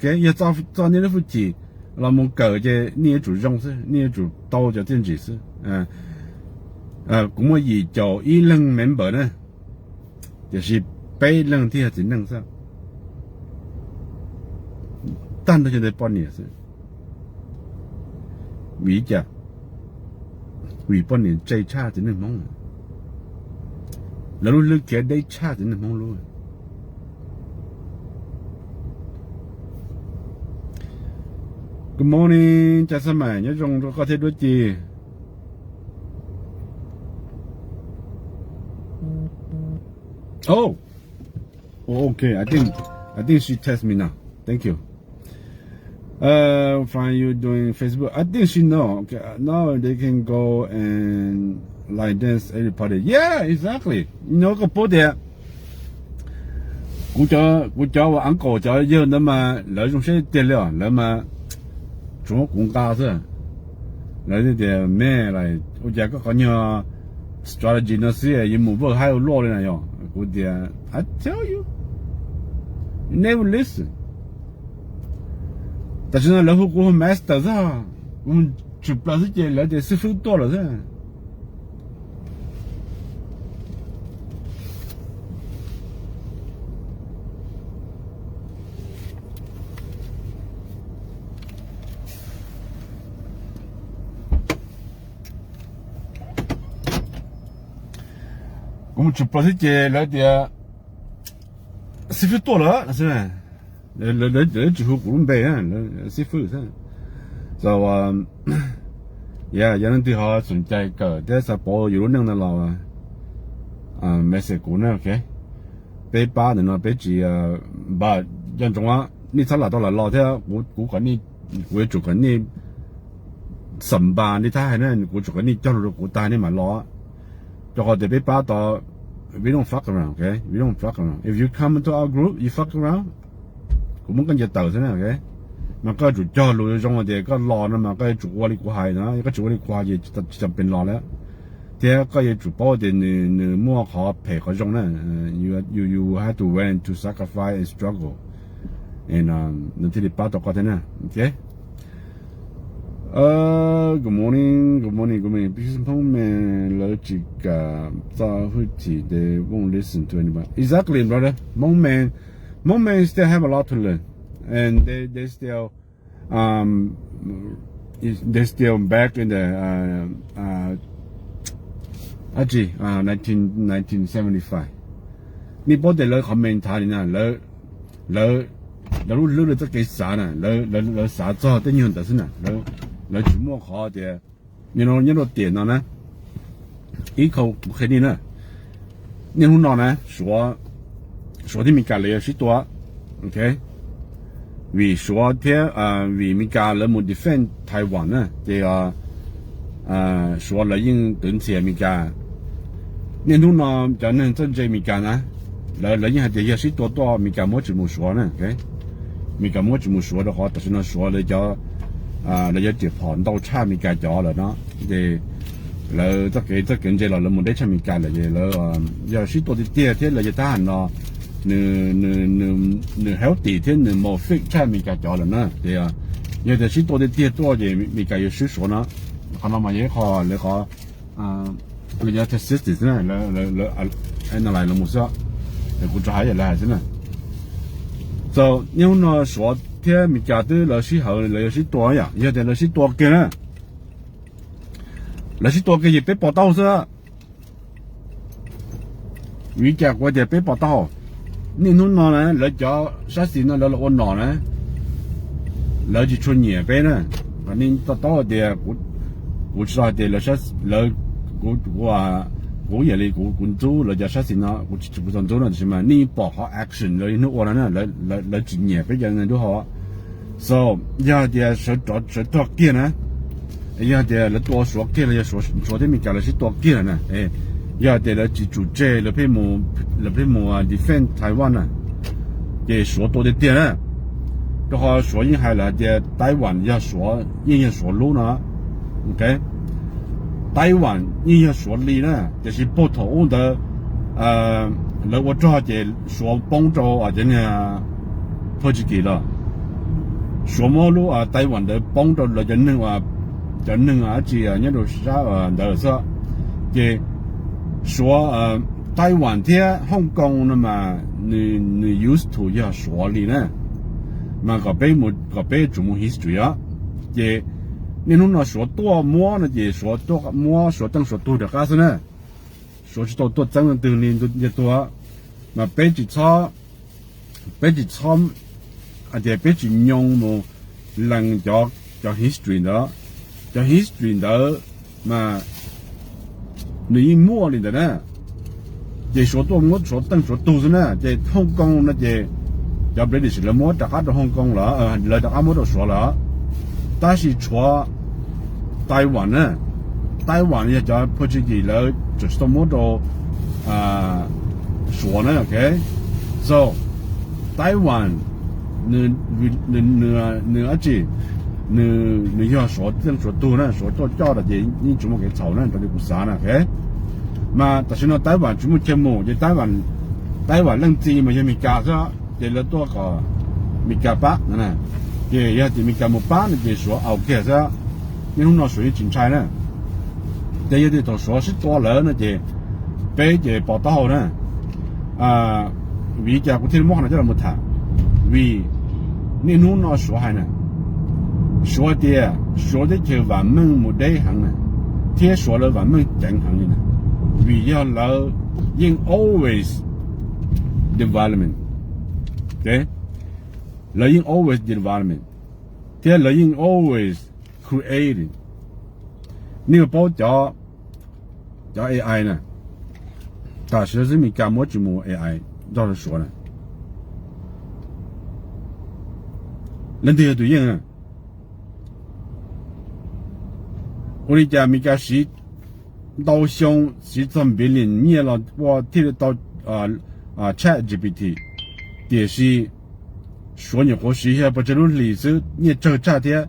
cas, yog txo nej lub hwj chim los mus kawm ces nej yuav tsum zoo xwb, nej yuav tsum tau cov txiaj ntsig xwb. Kuv muaj yim caum ib leeg member na, tiam sis peb leeg thiaj yog txiv neej xwb. Tag nrho cov ntawd poj niam xwb. Vim li cas? Vim poj niam ntse tshaj txiv neej Hmoob, lawv lub hlwb khiav deb tshaj txiv neej Hmoob lub. Good morning, Caj Xab Maim, nyob zoo rau koj thiab duab ci. Oh, oh, okay. I think, I think she text me now. Thank you. Uh, from you doing Facebook. I think she know. Okay, uh, now they can go and like dance every party. Yeah, exactly. You know, koj paub tias kuv cov, kuv cov uas uncle cov yawg ntawd mas lawv zoo siab tiag li os, lawv mas tsuas muab kuv nqa xwb. Lawv tias, me, ua cas koj qhov nyuag strategy no xwb yuav mus vawj haib ua luaj li na yog? Kuv tias, I tell you, you never listen. Tam sim no lawv hu kuv hu master xwb, kuv mus tshwm plaws xwb ces lawv tias xib fwb tuaj lawm xwb. Kuv mus tshwm plaws xwb ces lawv tias xib fwb tuaj lawm xwb. Lawv tsis hu kuv lub npe, xib fwb xwb. So, yog leej twg ho xom cai kawm thiab xav paub yus lub neej no los message kuv na, ok. Peb pab ntawm no peb tsis npaj coj ntsoov, nej txhob lam tau lam los thiab, kuv kom, kuv yuav tsum kom nej xam npas nej thiaj hais na, kuv tsum kom nej cog lus rau kuv tag nej mam los. Rau qhov tias peb pab tau, we don't fuck around, ok, we don't fuck around. If you come into our group, you fuck around, kuv muab koj ncaws tawm xwb na, ok. Mas koj yuav tsum cog lus zoo tias koj los no mas koj yuav tsum ua li kuv hais no, koj tsis ua li kuv hais ces tsis tau pes los lawm. Thiab koj yuav tsum paub tias nws, nws muaj qhov phem qhov zoo na. You, you have to willing to sacrifice and struggle, nws thiaj li pab tau koj thiab na, ok. Good morning, good morning, good morning. Peb Hmoob me lawv tsis kam txo hwj chim, they won't listen to anybody. Exactly, brother. Hmoob me, Hmoob me still have a lot to learn, and they, they still, um, they still back in the, uh, uh, nineteen, nineteen seventy five. Nej paub tias lawv qhov mentality na, lawv, lawv, lawv lub hlwb lawv txoj kev xav na, lawv xav txog tej nyuag ntawd xwb na, lawv tsis muaj qhov tias, nyob rau tiam no na, ib qho kuv qhia nej na, niaj hnub no na, Suav, Suav thiab Meskas lawv yog sib tua, ok, vim Suav thiab, vim Meskas lawv mus defend Taiwan na ces Suav lawv yeej twv ntxhias Meskas. Niaj hnub no cov neeg txawj ntse Meskas na, lawv, lawv yeej hais tias yog sib tua tuaj Meskas muab tsis mus Suav na, ok. Meskas muab tsis mus Suav rau qhov tam sim no Suav lawv cov, lawv cov riam phom ntau tshaj Meskas cov lawm no, ces lawv txoj kev, txoj kev ntse los lawv mus deb tshaj Meskas lawm ces lawv yog sib tua tiag tiag thiab lawv cov thab ham no nws, nws healthy thiab nws mos fij tshaj Meskas cov lawm na ces yog tias sib tua tiag tiag tuaj ces Meskas yuav swb Suav no. Qhov no mas yog ib qho lawv qhov, lawv cov statistics na, lawv analyze los mus xwb, kuv tsuas hais yam lawv hais xwb na. So niaj hnub no Suav thiab Meskas twb lawv sib hawv lawv yuav sib tua yom, yog tias lawv sib tua kiag na, lawv sib tua kiag ces peb pos taub xwb. Vim li cas kuv tias peb pos taub? Niaj hnub no na lawv cov sab xis no lawv los ua nom na, lawv tsis tshua nyiam peb na. Nej to taub hais tias kuv tsis tau hais tias lawv, kuv, kuv yam li kuv, kuv ntxub lawv cov sab xis no, kuv tsis, kuv tsis tau ntxub no tiam sis mas nej yeej pom qhov action lawv ib hnub ua no na, lawv tsis nyiam peb cov neeg dub hau. So yog hais tias sawv rov, sawv rog kiag na, yog hais tias lawv tua Suav kiag los yog Suav thiab Meskas lawv sib tua kiag lawm na, yog hais tias lawv tsis tsum tseg, lawv pheej mus defend Taiwan na, ces Suav tua tiag tiag na. Rau qhov Suav yeej hais lawm hais tias Taiwan yog Suav, yeej yog Suav lub no, ok. Taiwan yeej yog Suav li na, tiam sis puag thaum ub ntawd lawv ua rog ces Suav poob rau cov niag Phaj Tsis Kis los, Suav muab lub Taiwan ntawd poob rau lawv cov neeg, cov neeg dab tsi nyob rau sab ntawd xwb. Ces Suav, Taiwan thiab Hong Kong no mas nws used to yog Suav li na, mas kom peb, kom peb tsum mus history os. Ces niaj hnub no Suav tuaj muab no ces Suav tuaj muab Suav teej Suav tug rov qab xwb na. Suav tsis tau tuaj txeeb leej twg li ntiag tug, mas peb tsis txhob, peb tsis txhob hais tias peb tsis nyoo mus lees cov, cov history ntawd. Cov history ntawd mas nws yeej muaj li ntawd na. Ces Suav tuaj muab Suav teej Suav tug xwb na. Ces Hong Kong no ces cov British lawv muab rov qab rau Hong Kong lawm, lawv rov qab muab rau Suav lawm. Tab sis tshuav Taiwan na, Taiwan yog cov Portuguese lawv tseem tsis tau muab rau Suav na. So Taiwan nws dab tsi, nws yog Suav teej Suav tug na, Suav tuaj coj tas ces yeej tsis muaj kev txhaum na raws li kuv xav na. Mas tam sim no Taiwan tsis muaj chaw mus ces Taiwan leej txiv mas yog Meskas xwb, ces lawv tuaj kom Meskas pab no. Ces yog tias Meskas mus pab no ces Suav au kiag xwb. Niaj hnub no Suav yeej tsis ntshai na. Ces yog tias thaum Suav sib tua lawm no ces peb ces pov taub hau na. Vim li cas kuv thiaj muab qhov no coj los tham? Vim niaj hnub no Suav hais na, Suav tias Suav teb chaws vam meej mus deb heev na, thiab Suav lawv vam meej ceev heev li na, vim yog lawv yeej always development, lawv yeej always development, thiab lawv yeej always creating. Nej paub cov, cov A I na, tam sim no xwb Meskas muab tsis mus A I nrog rau Suav na. Leej twg yog tus yeej? Ua li cas Meskas siv ntau xyoo, siv txog billion nyiaj los ua thiaj li tau Chat G P T, tiam sis Suav nyuam qhuav siv xyoo pes tsawg lub hlis xwb nyiaj tsawg tshaj thiab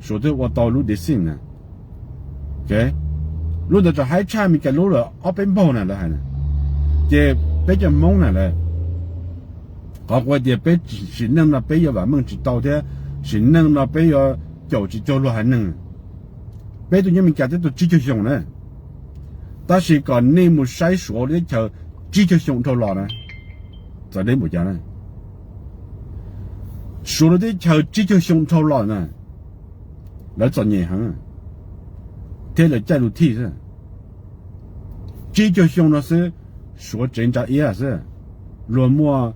Suav twb ua tau lub decision na. Lub ntawd tseem haib tshaj Meskas lub lawm ob peb npaug na lawv hais na. Ces peb cov Hmoob na lawv, qhov kuv hais tias peb sim neej no peb yuav vam meej tsis tau thiab sim neej no peb yuav caum tsis cuag luag haiv neeg. Peb tus nyob Meskas twb tau tsib caug xyoo na, tab sis kom nej mus saib Suav lub teb chaws tsib caug xyoo dhau los na, txawv deb npaum cas na. Suav lub teb chaws tsib caug xyoo dhau los na, lawv txom nyem heev thiab lawv caij lus thij xwb. Tsib caug xyoo no xwb, Suav tsev ntsa iab xwb, luag muaj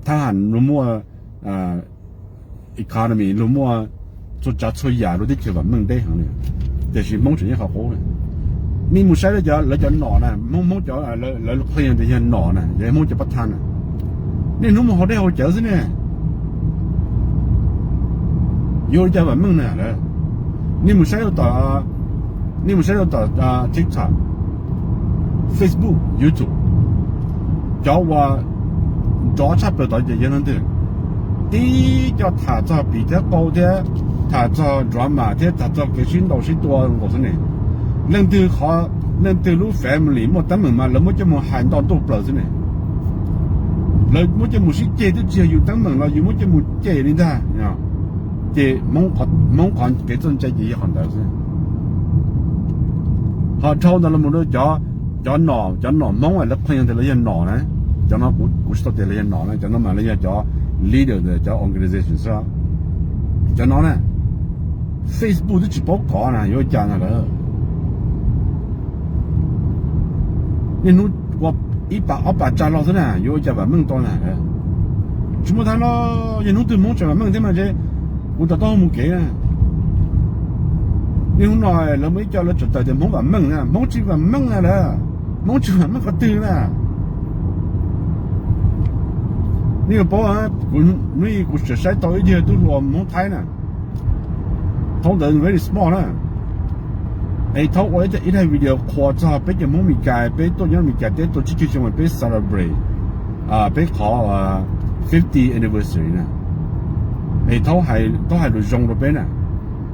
thab ham, luag muaj economy, luag muaj txhua tsav txhua yam, lub teb chaws vam meej deb heev li. Tiam sis Hmoob tseem nyob qhov qub. Nej mus saib lawv cov nom na, Hmoob, Hmoob cov lawv qhia tias yog nom na, yog Hmoob cov pab thab na, niaj hnub mus haus dej haus cawv xwb ne. Yuav ua cas vam meej na lawm? Nej mus saib rau tom, nej mus saib rau tom TikTok, Facebook, YouTube, cov uas nrov tshaj plaws tod ces yog leej twg? Tib co tham txog pim thiab qau thiab tham txog drama thiab tham txog kev sib ntaus sib tua nkaus xwb ne. Leej twg qhov, leej twg lub family muaj teeb meem mas lawv muab coj mus hais nto ntuj plaws xwb ne. Lawv muab coj mus sib ceg twb tsis yog yus teeb meem los yus muab coj mus ceg li ntag. Ces Hmoob qhov kev txawj ntse ces yog qhov ntawd xwb. Ho dhau ntawd los mus rau cov, cov nom, cov nom Hmoob lawv qhia tias lawv yog nom na, cov no kuv tsis tau tias lawv yog nom na, cov no mas lawv yog cov leader, cov organization xwb. Cov no na, Facebook twb tsis paub kov na, yuav ua cas na lawm? Niaj hnub ua ib pam ob pam tsa los xwb na, yuav ua cas vam meej tau na? Tsis muaj thab no, yog hnub twg Hmoob tseem vam meej thiab mas ntshe kuv rov taub hau mus kev na. Niaj hnub no lawv muaj ib co lawv tseem tawm tias Hmoob vam meej na, Hmoob tsis vam meej na lawm. Hmoob tsis vam meej qhov twg na? Nej yuav paub, kuv, hnub ib kuv tseem saib tau ib yawg tub hluas Hmoob Thaib na, thaum ntawd very small na, es thaum ua ib daim video qhuas txog peb cov Hmoob Meskas, peb tuaj nyob Meskas teb tuaj tsib caug xyoo peb celebrate peb qhov fifty anniversary na, es thaum hais lus zoo rau peb na.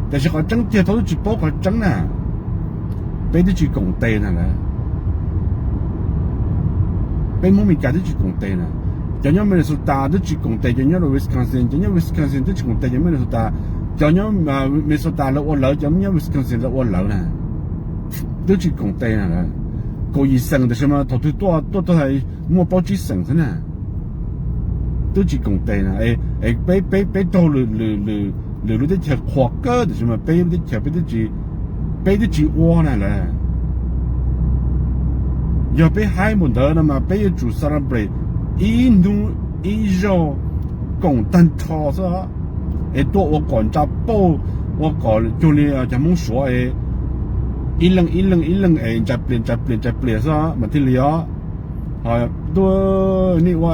Tiam sis qhov tseeb tiag thaum twb tsis paub qhov tseeb na, peb twb tsis koom tes na lawm. Peb Hmoob Meskas twb tsis koom tes na. Cov nyob Minnesota twb tsis koom tes cov nyob rau Wisconsin, cov nyob Wisconsin twb tsis koom tes cov Minnesota. Cov nyob Minnesota lawv ua lawv, cov nyob Wisconsin lawv ua lawv na, twb tsis koom tes na. Kaum yim xeem tam sim no thaum twg tuaj tuaj tau muaj plaub tsib xeem xwb na, twb tsis koom tes na. Es peb, peb raug lwm lub teb chaws qhuas kawg tam sim no peb lub teb chaws peb twb tsis, peb twb tsis ua na lawm. Yog peb haib npaum ntawd no mas peb yuav tsum celebrate ib hnub ib zaug koom tag nrho xwb, es tuaj ua kom ntsa pauj, ua kom cuag li cov Hmoob Suav es ib leeg ib leeg ib leeg es ntsa plias ntsa plias ntsa plias xwb mas thiaj li os. Ho tuaj nej ua,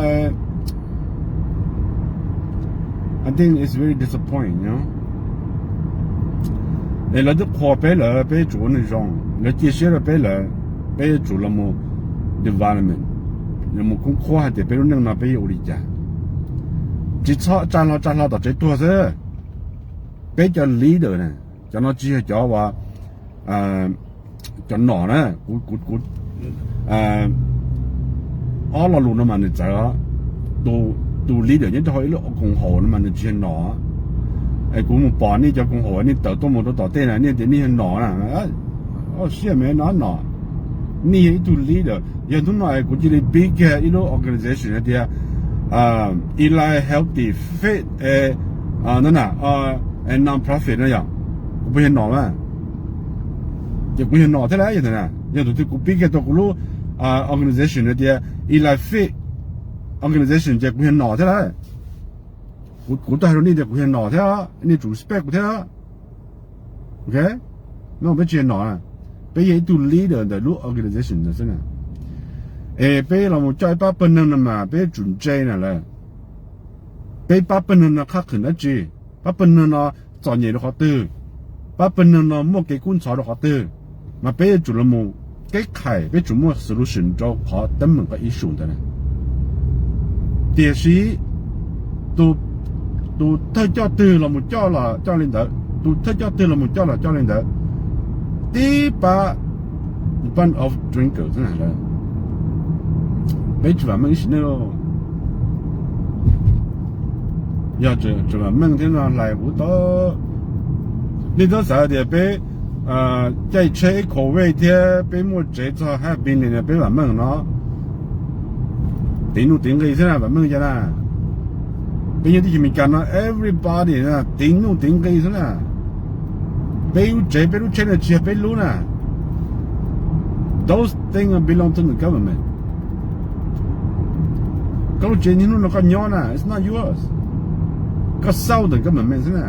I think it's very disappointing, you know. Es lawv twb qhuas peb lawm, peb yuav tsum ua neeg zoo, lawv cia siab rau peb lawm, peb yuav tsum los mus development, los mus khoob qhuab hais tias peb lub neej no peb yuav ua li cas. Tsis txhob tsa hlo tsa hlo tom tsev tuag xwb. Peb cov leader na, cov no tsis yog cov uas cov nom na, kuv, kuv, kuv, ob lo lus no mas nws txawv os. Tus, tus leader nyob rau hauv ib lub koom haum no mas nws tsis yog nom. Es kuv mus pom nej cov koom haum nej tawm tuaj mus rau tom tej na, nej tias nej yog nom na, siab me no nom. Nej yog ib tug leader. Yog hnub no kuv cia li pib kiag ib lub organization hais tias Eli Healthy Fit, no na, non-profit no yog, kuv puas yog nom na? Ces kuv yog nom thiab lauj. Yog tus twg kuv pib kiag tau kuv lub organization hais tias Eli Fit Organization ces kuv yog nom thiab lauj. Kuv tuaj hais rau nej tias kuv yog nom thiab, nej tsum respect kuv thiab. Ok, no peb tsis yog nom, peb yog ib tug leader ntawm lub organization ntawd xwb na. Es peb los mus coj ib pab pawg neeg no mas peb yuav tsum ntse na lawm. Peb pab pawg neeg no qhab qhwm dab tsi? Pab pawg neeg no txom nyem rau qhov twg? Pab pawg neeg no muaj kev kub ntxhov rau qhov twg? Mas peb yuav tsum los mus keb khais, peb tsum muaj solution rau qhov teeb meem qhov issue ntawd na. Tiam sis tus thawj coj twg los mus coj los coj li ntawd, tus thawj coj twg los mus coj los coj li ntawd. Tib pab bunch of drinker xwb na. Peb tsis vam meej ib sim neej lauj. Yog tsis vam meej thiab no hlais kuv tau. Nej twb xav tias peb caij tsheb Covid thiab peb muaj tsev txog hab pin li no peb vam meej no. Tiv nuj tiv nqi xwb na, vam meej cas na. Peb nyob teb chaws Amelikas no everybody na tiv nuj tiv nqi xwb na. Peb lub tsev peb lub tsheb no tsis yog peb lub na. Those things belong to the government. Koj lub tsev niaj hnub no koj nyob na, it's not yours. Koj xauj ntawm government xwb na.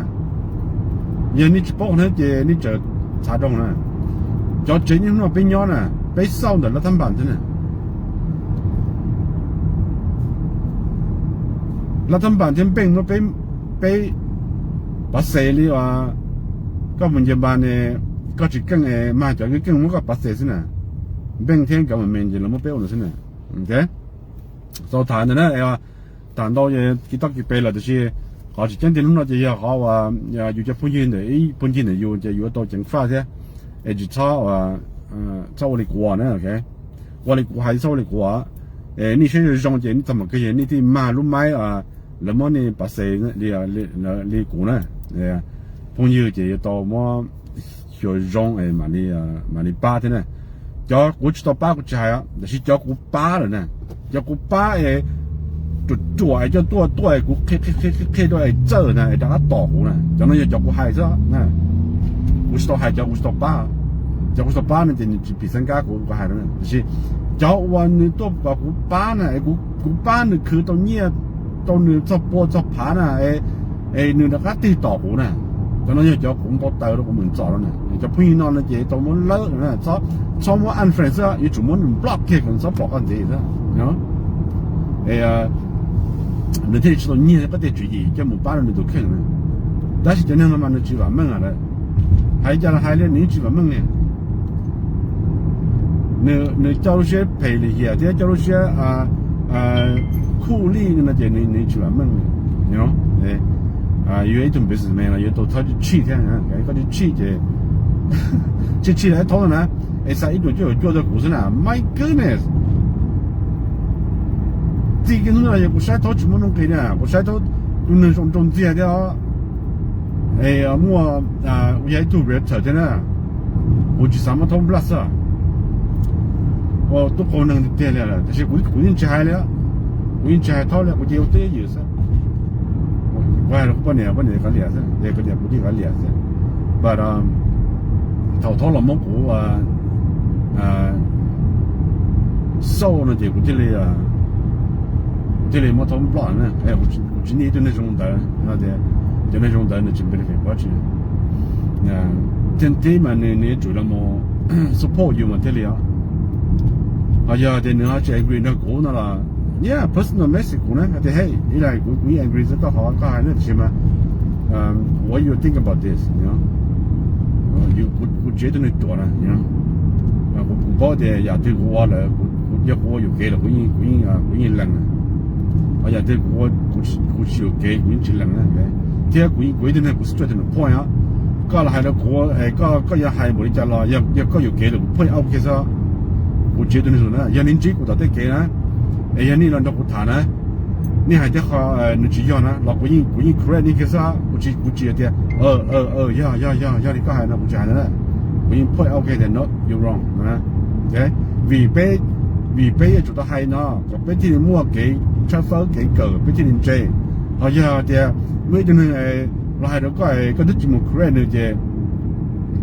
Yog nej tsis paub qhov no ces nej tseem txhav zoo na. Cov tsev niaj hnub no peb nyob na, peb xauj ntawm lab thab npas thiab na. Lab thab npas thiab npeej muab peb pov xes li os. Koj mus nce npas ne, koj tsis keej es mag cov keej keej muab koj pov xes xwb na. Npeej thiab government ces lawv muab peb ua no xwb na. Txaus tham ntawd na, tham ntau kis toj kis pes lawm tiam sis qhov tseem ceeb tiag hnub no ces yog qhov uas yus cov phooj ywg ntawm ib phooj ywg ntawm yus ces yuav tau ceev faj thiab. Es tsis txhob, txhob ua li kuv na, ua li kuv hais txhob ua li kuv. Es nej saib zoo zoo ces nej txog mam kawg yog nej thiaj mag lub maib lawv muab nej pov xes li kuv na. Phooj ywg ces yuav tau muab xyuas zoo mam li pab thiab na. Cov kuv tsis tau pab kuv tsis hais, tiam sis cov kuv pab lawm na, cov kuv pab es ruam ruam es coj tuaj tuaj es kuv qhia qhia rau es txawj na es rov qab tom kuv na, cov no yog cov kuv hais xwb na. Kuv tsis tau hais cov kuv tsis tau pab. Cov kuv tsis tau pab no ces nws tsis phim xeeb kab kuv hais rau na, tiam sis cov uas nws tuaj kom kuv pab na, kuv pab nws khwv tau nyiaj rau nws txog pua txog phav na, es nws rov qab tig tom kuv na, cov no yog cov kuv npau taws rau kuv mus txom rau na. Cov phooj ywg no no ces tau muab lawb, txhob muab unfriend xwb, yuav tsum muab nws block kiag kom nws txhob pom koj ntxiv xwb. Nws thiaj li tsis tau nyiag koj tej tswv yim coj mus pab rau nws tus kheej na. Tab sis cov neeg no mas nws tsis vam meej lawm. Hais cas los hais li nws yeej tsis vam meej li. Nws coj lub siab phem lim hiam thiab coj lub siab khuj lij no ces nws tsis vam meej li. Yus yog ib tug businessman los yuav tau txhob tshij thiab, koj tshij ces, tshij tshij los ib thaub na, es xa ib puas cuaj caum cuaj rau kuv xwb na, my goodness. Txij kiag hnub no yog kuv saib thaub tsis muaj nuj nqis na, kuv saib thaub tus neeg zoo nraug ntxiag thiab os. Es muaj, kuv yog ib tug realtor thiab na, kuv tsis xav muab thaub nplaj xwb. Tub qaug neeg tiag tiag li, tab sis kuv yeej tsis hais li, kuv yeej tsis hais thaub li, kuv cia ua twj ywm xwb. Kuv hais rau kuv poj niam, poj niam kav liam xwb, es kuv niam kuv yeej kav liam xwb. But thaum thaub los muab kuv xauj no ces kuv thiaj li, thiaj li muab thaub nploj na. Kuv tsis niaj ib tug neeg zoo ntawd, cov neeg zoo ntawd nws tsis benefit kuv dab tsi. Thiaj tib mas nws yuav tsum los mus support yus mas thiaj li os. Ho yog tias nws ho tsis agree nrog kuv no los, yeah, personal message kuv na, hais tias, hey, ib leeg kuv, kuv yeej agree xwb, koj qhov koj hais na, tiam sis mas what you think about this? Kuv tsis yog ib tug neeg ruam na, kuv paub tias yam twg kuv ua lawm, yog kuv ua yuam kev lawm kuv yeej, kuv yeej lees. Ho yam twg kuv ua, kuv tsis yuam kev kuv yeej tsis lees na. Thiab kuv, kuv ib tug neeg kuv straight to the point os. Koj los hais rau kuv, koj, koj yuav hais npaum li cas los yog koj yuam kev lawm kuv point out kiag xwb. Kuv tsis yog tus neeg zoo na, yog nej ntsib kuv tom tej kev na, es yog nej los nrog kuv tham na, nej hais tej qho nws tsis yog na los kuv yeej, kuv yeej correct nej kiag xwb. Kuv tsis, kuv tsis hais tias, yog, yog, yog, yog li koj hais no, kuv tsis hais na. Kuv yeej point out kiag tias no, you're wrong. Vim peb, vim peb yuav tsum tau hais no kom peb thiaj li muaj kev tshawb fawb kev kawm peb thiaj li ntse. Ho yog tias muaj ib tug neeg los hais rau koj, koj twb tsis mus correct nws ces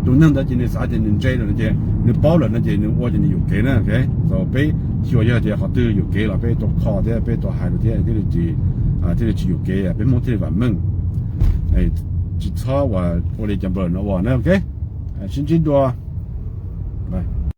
tus neeg ntawd ces nws xav tias nws ntse lawm no ces nws paub lawm no ces nws ua ces nws yuam kev na. So peb xyuas yog tias qhov twg yuam kev los peb tau kho thiab peb tau hais rau thiab thiaj li tsis, thiaj li tsis yuam kev, peb Hmoob thiaj li vam meej. Tsis txhob ua li cov npawg no ua na, ok. Sib ntsib dua.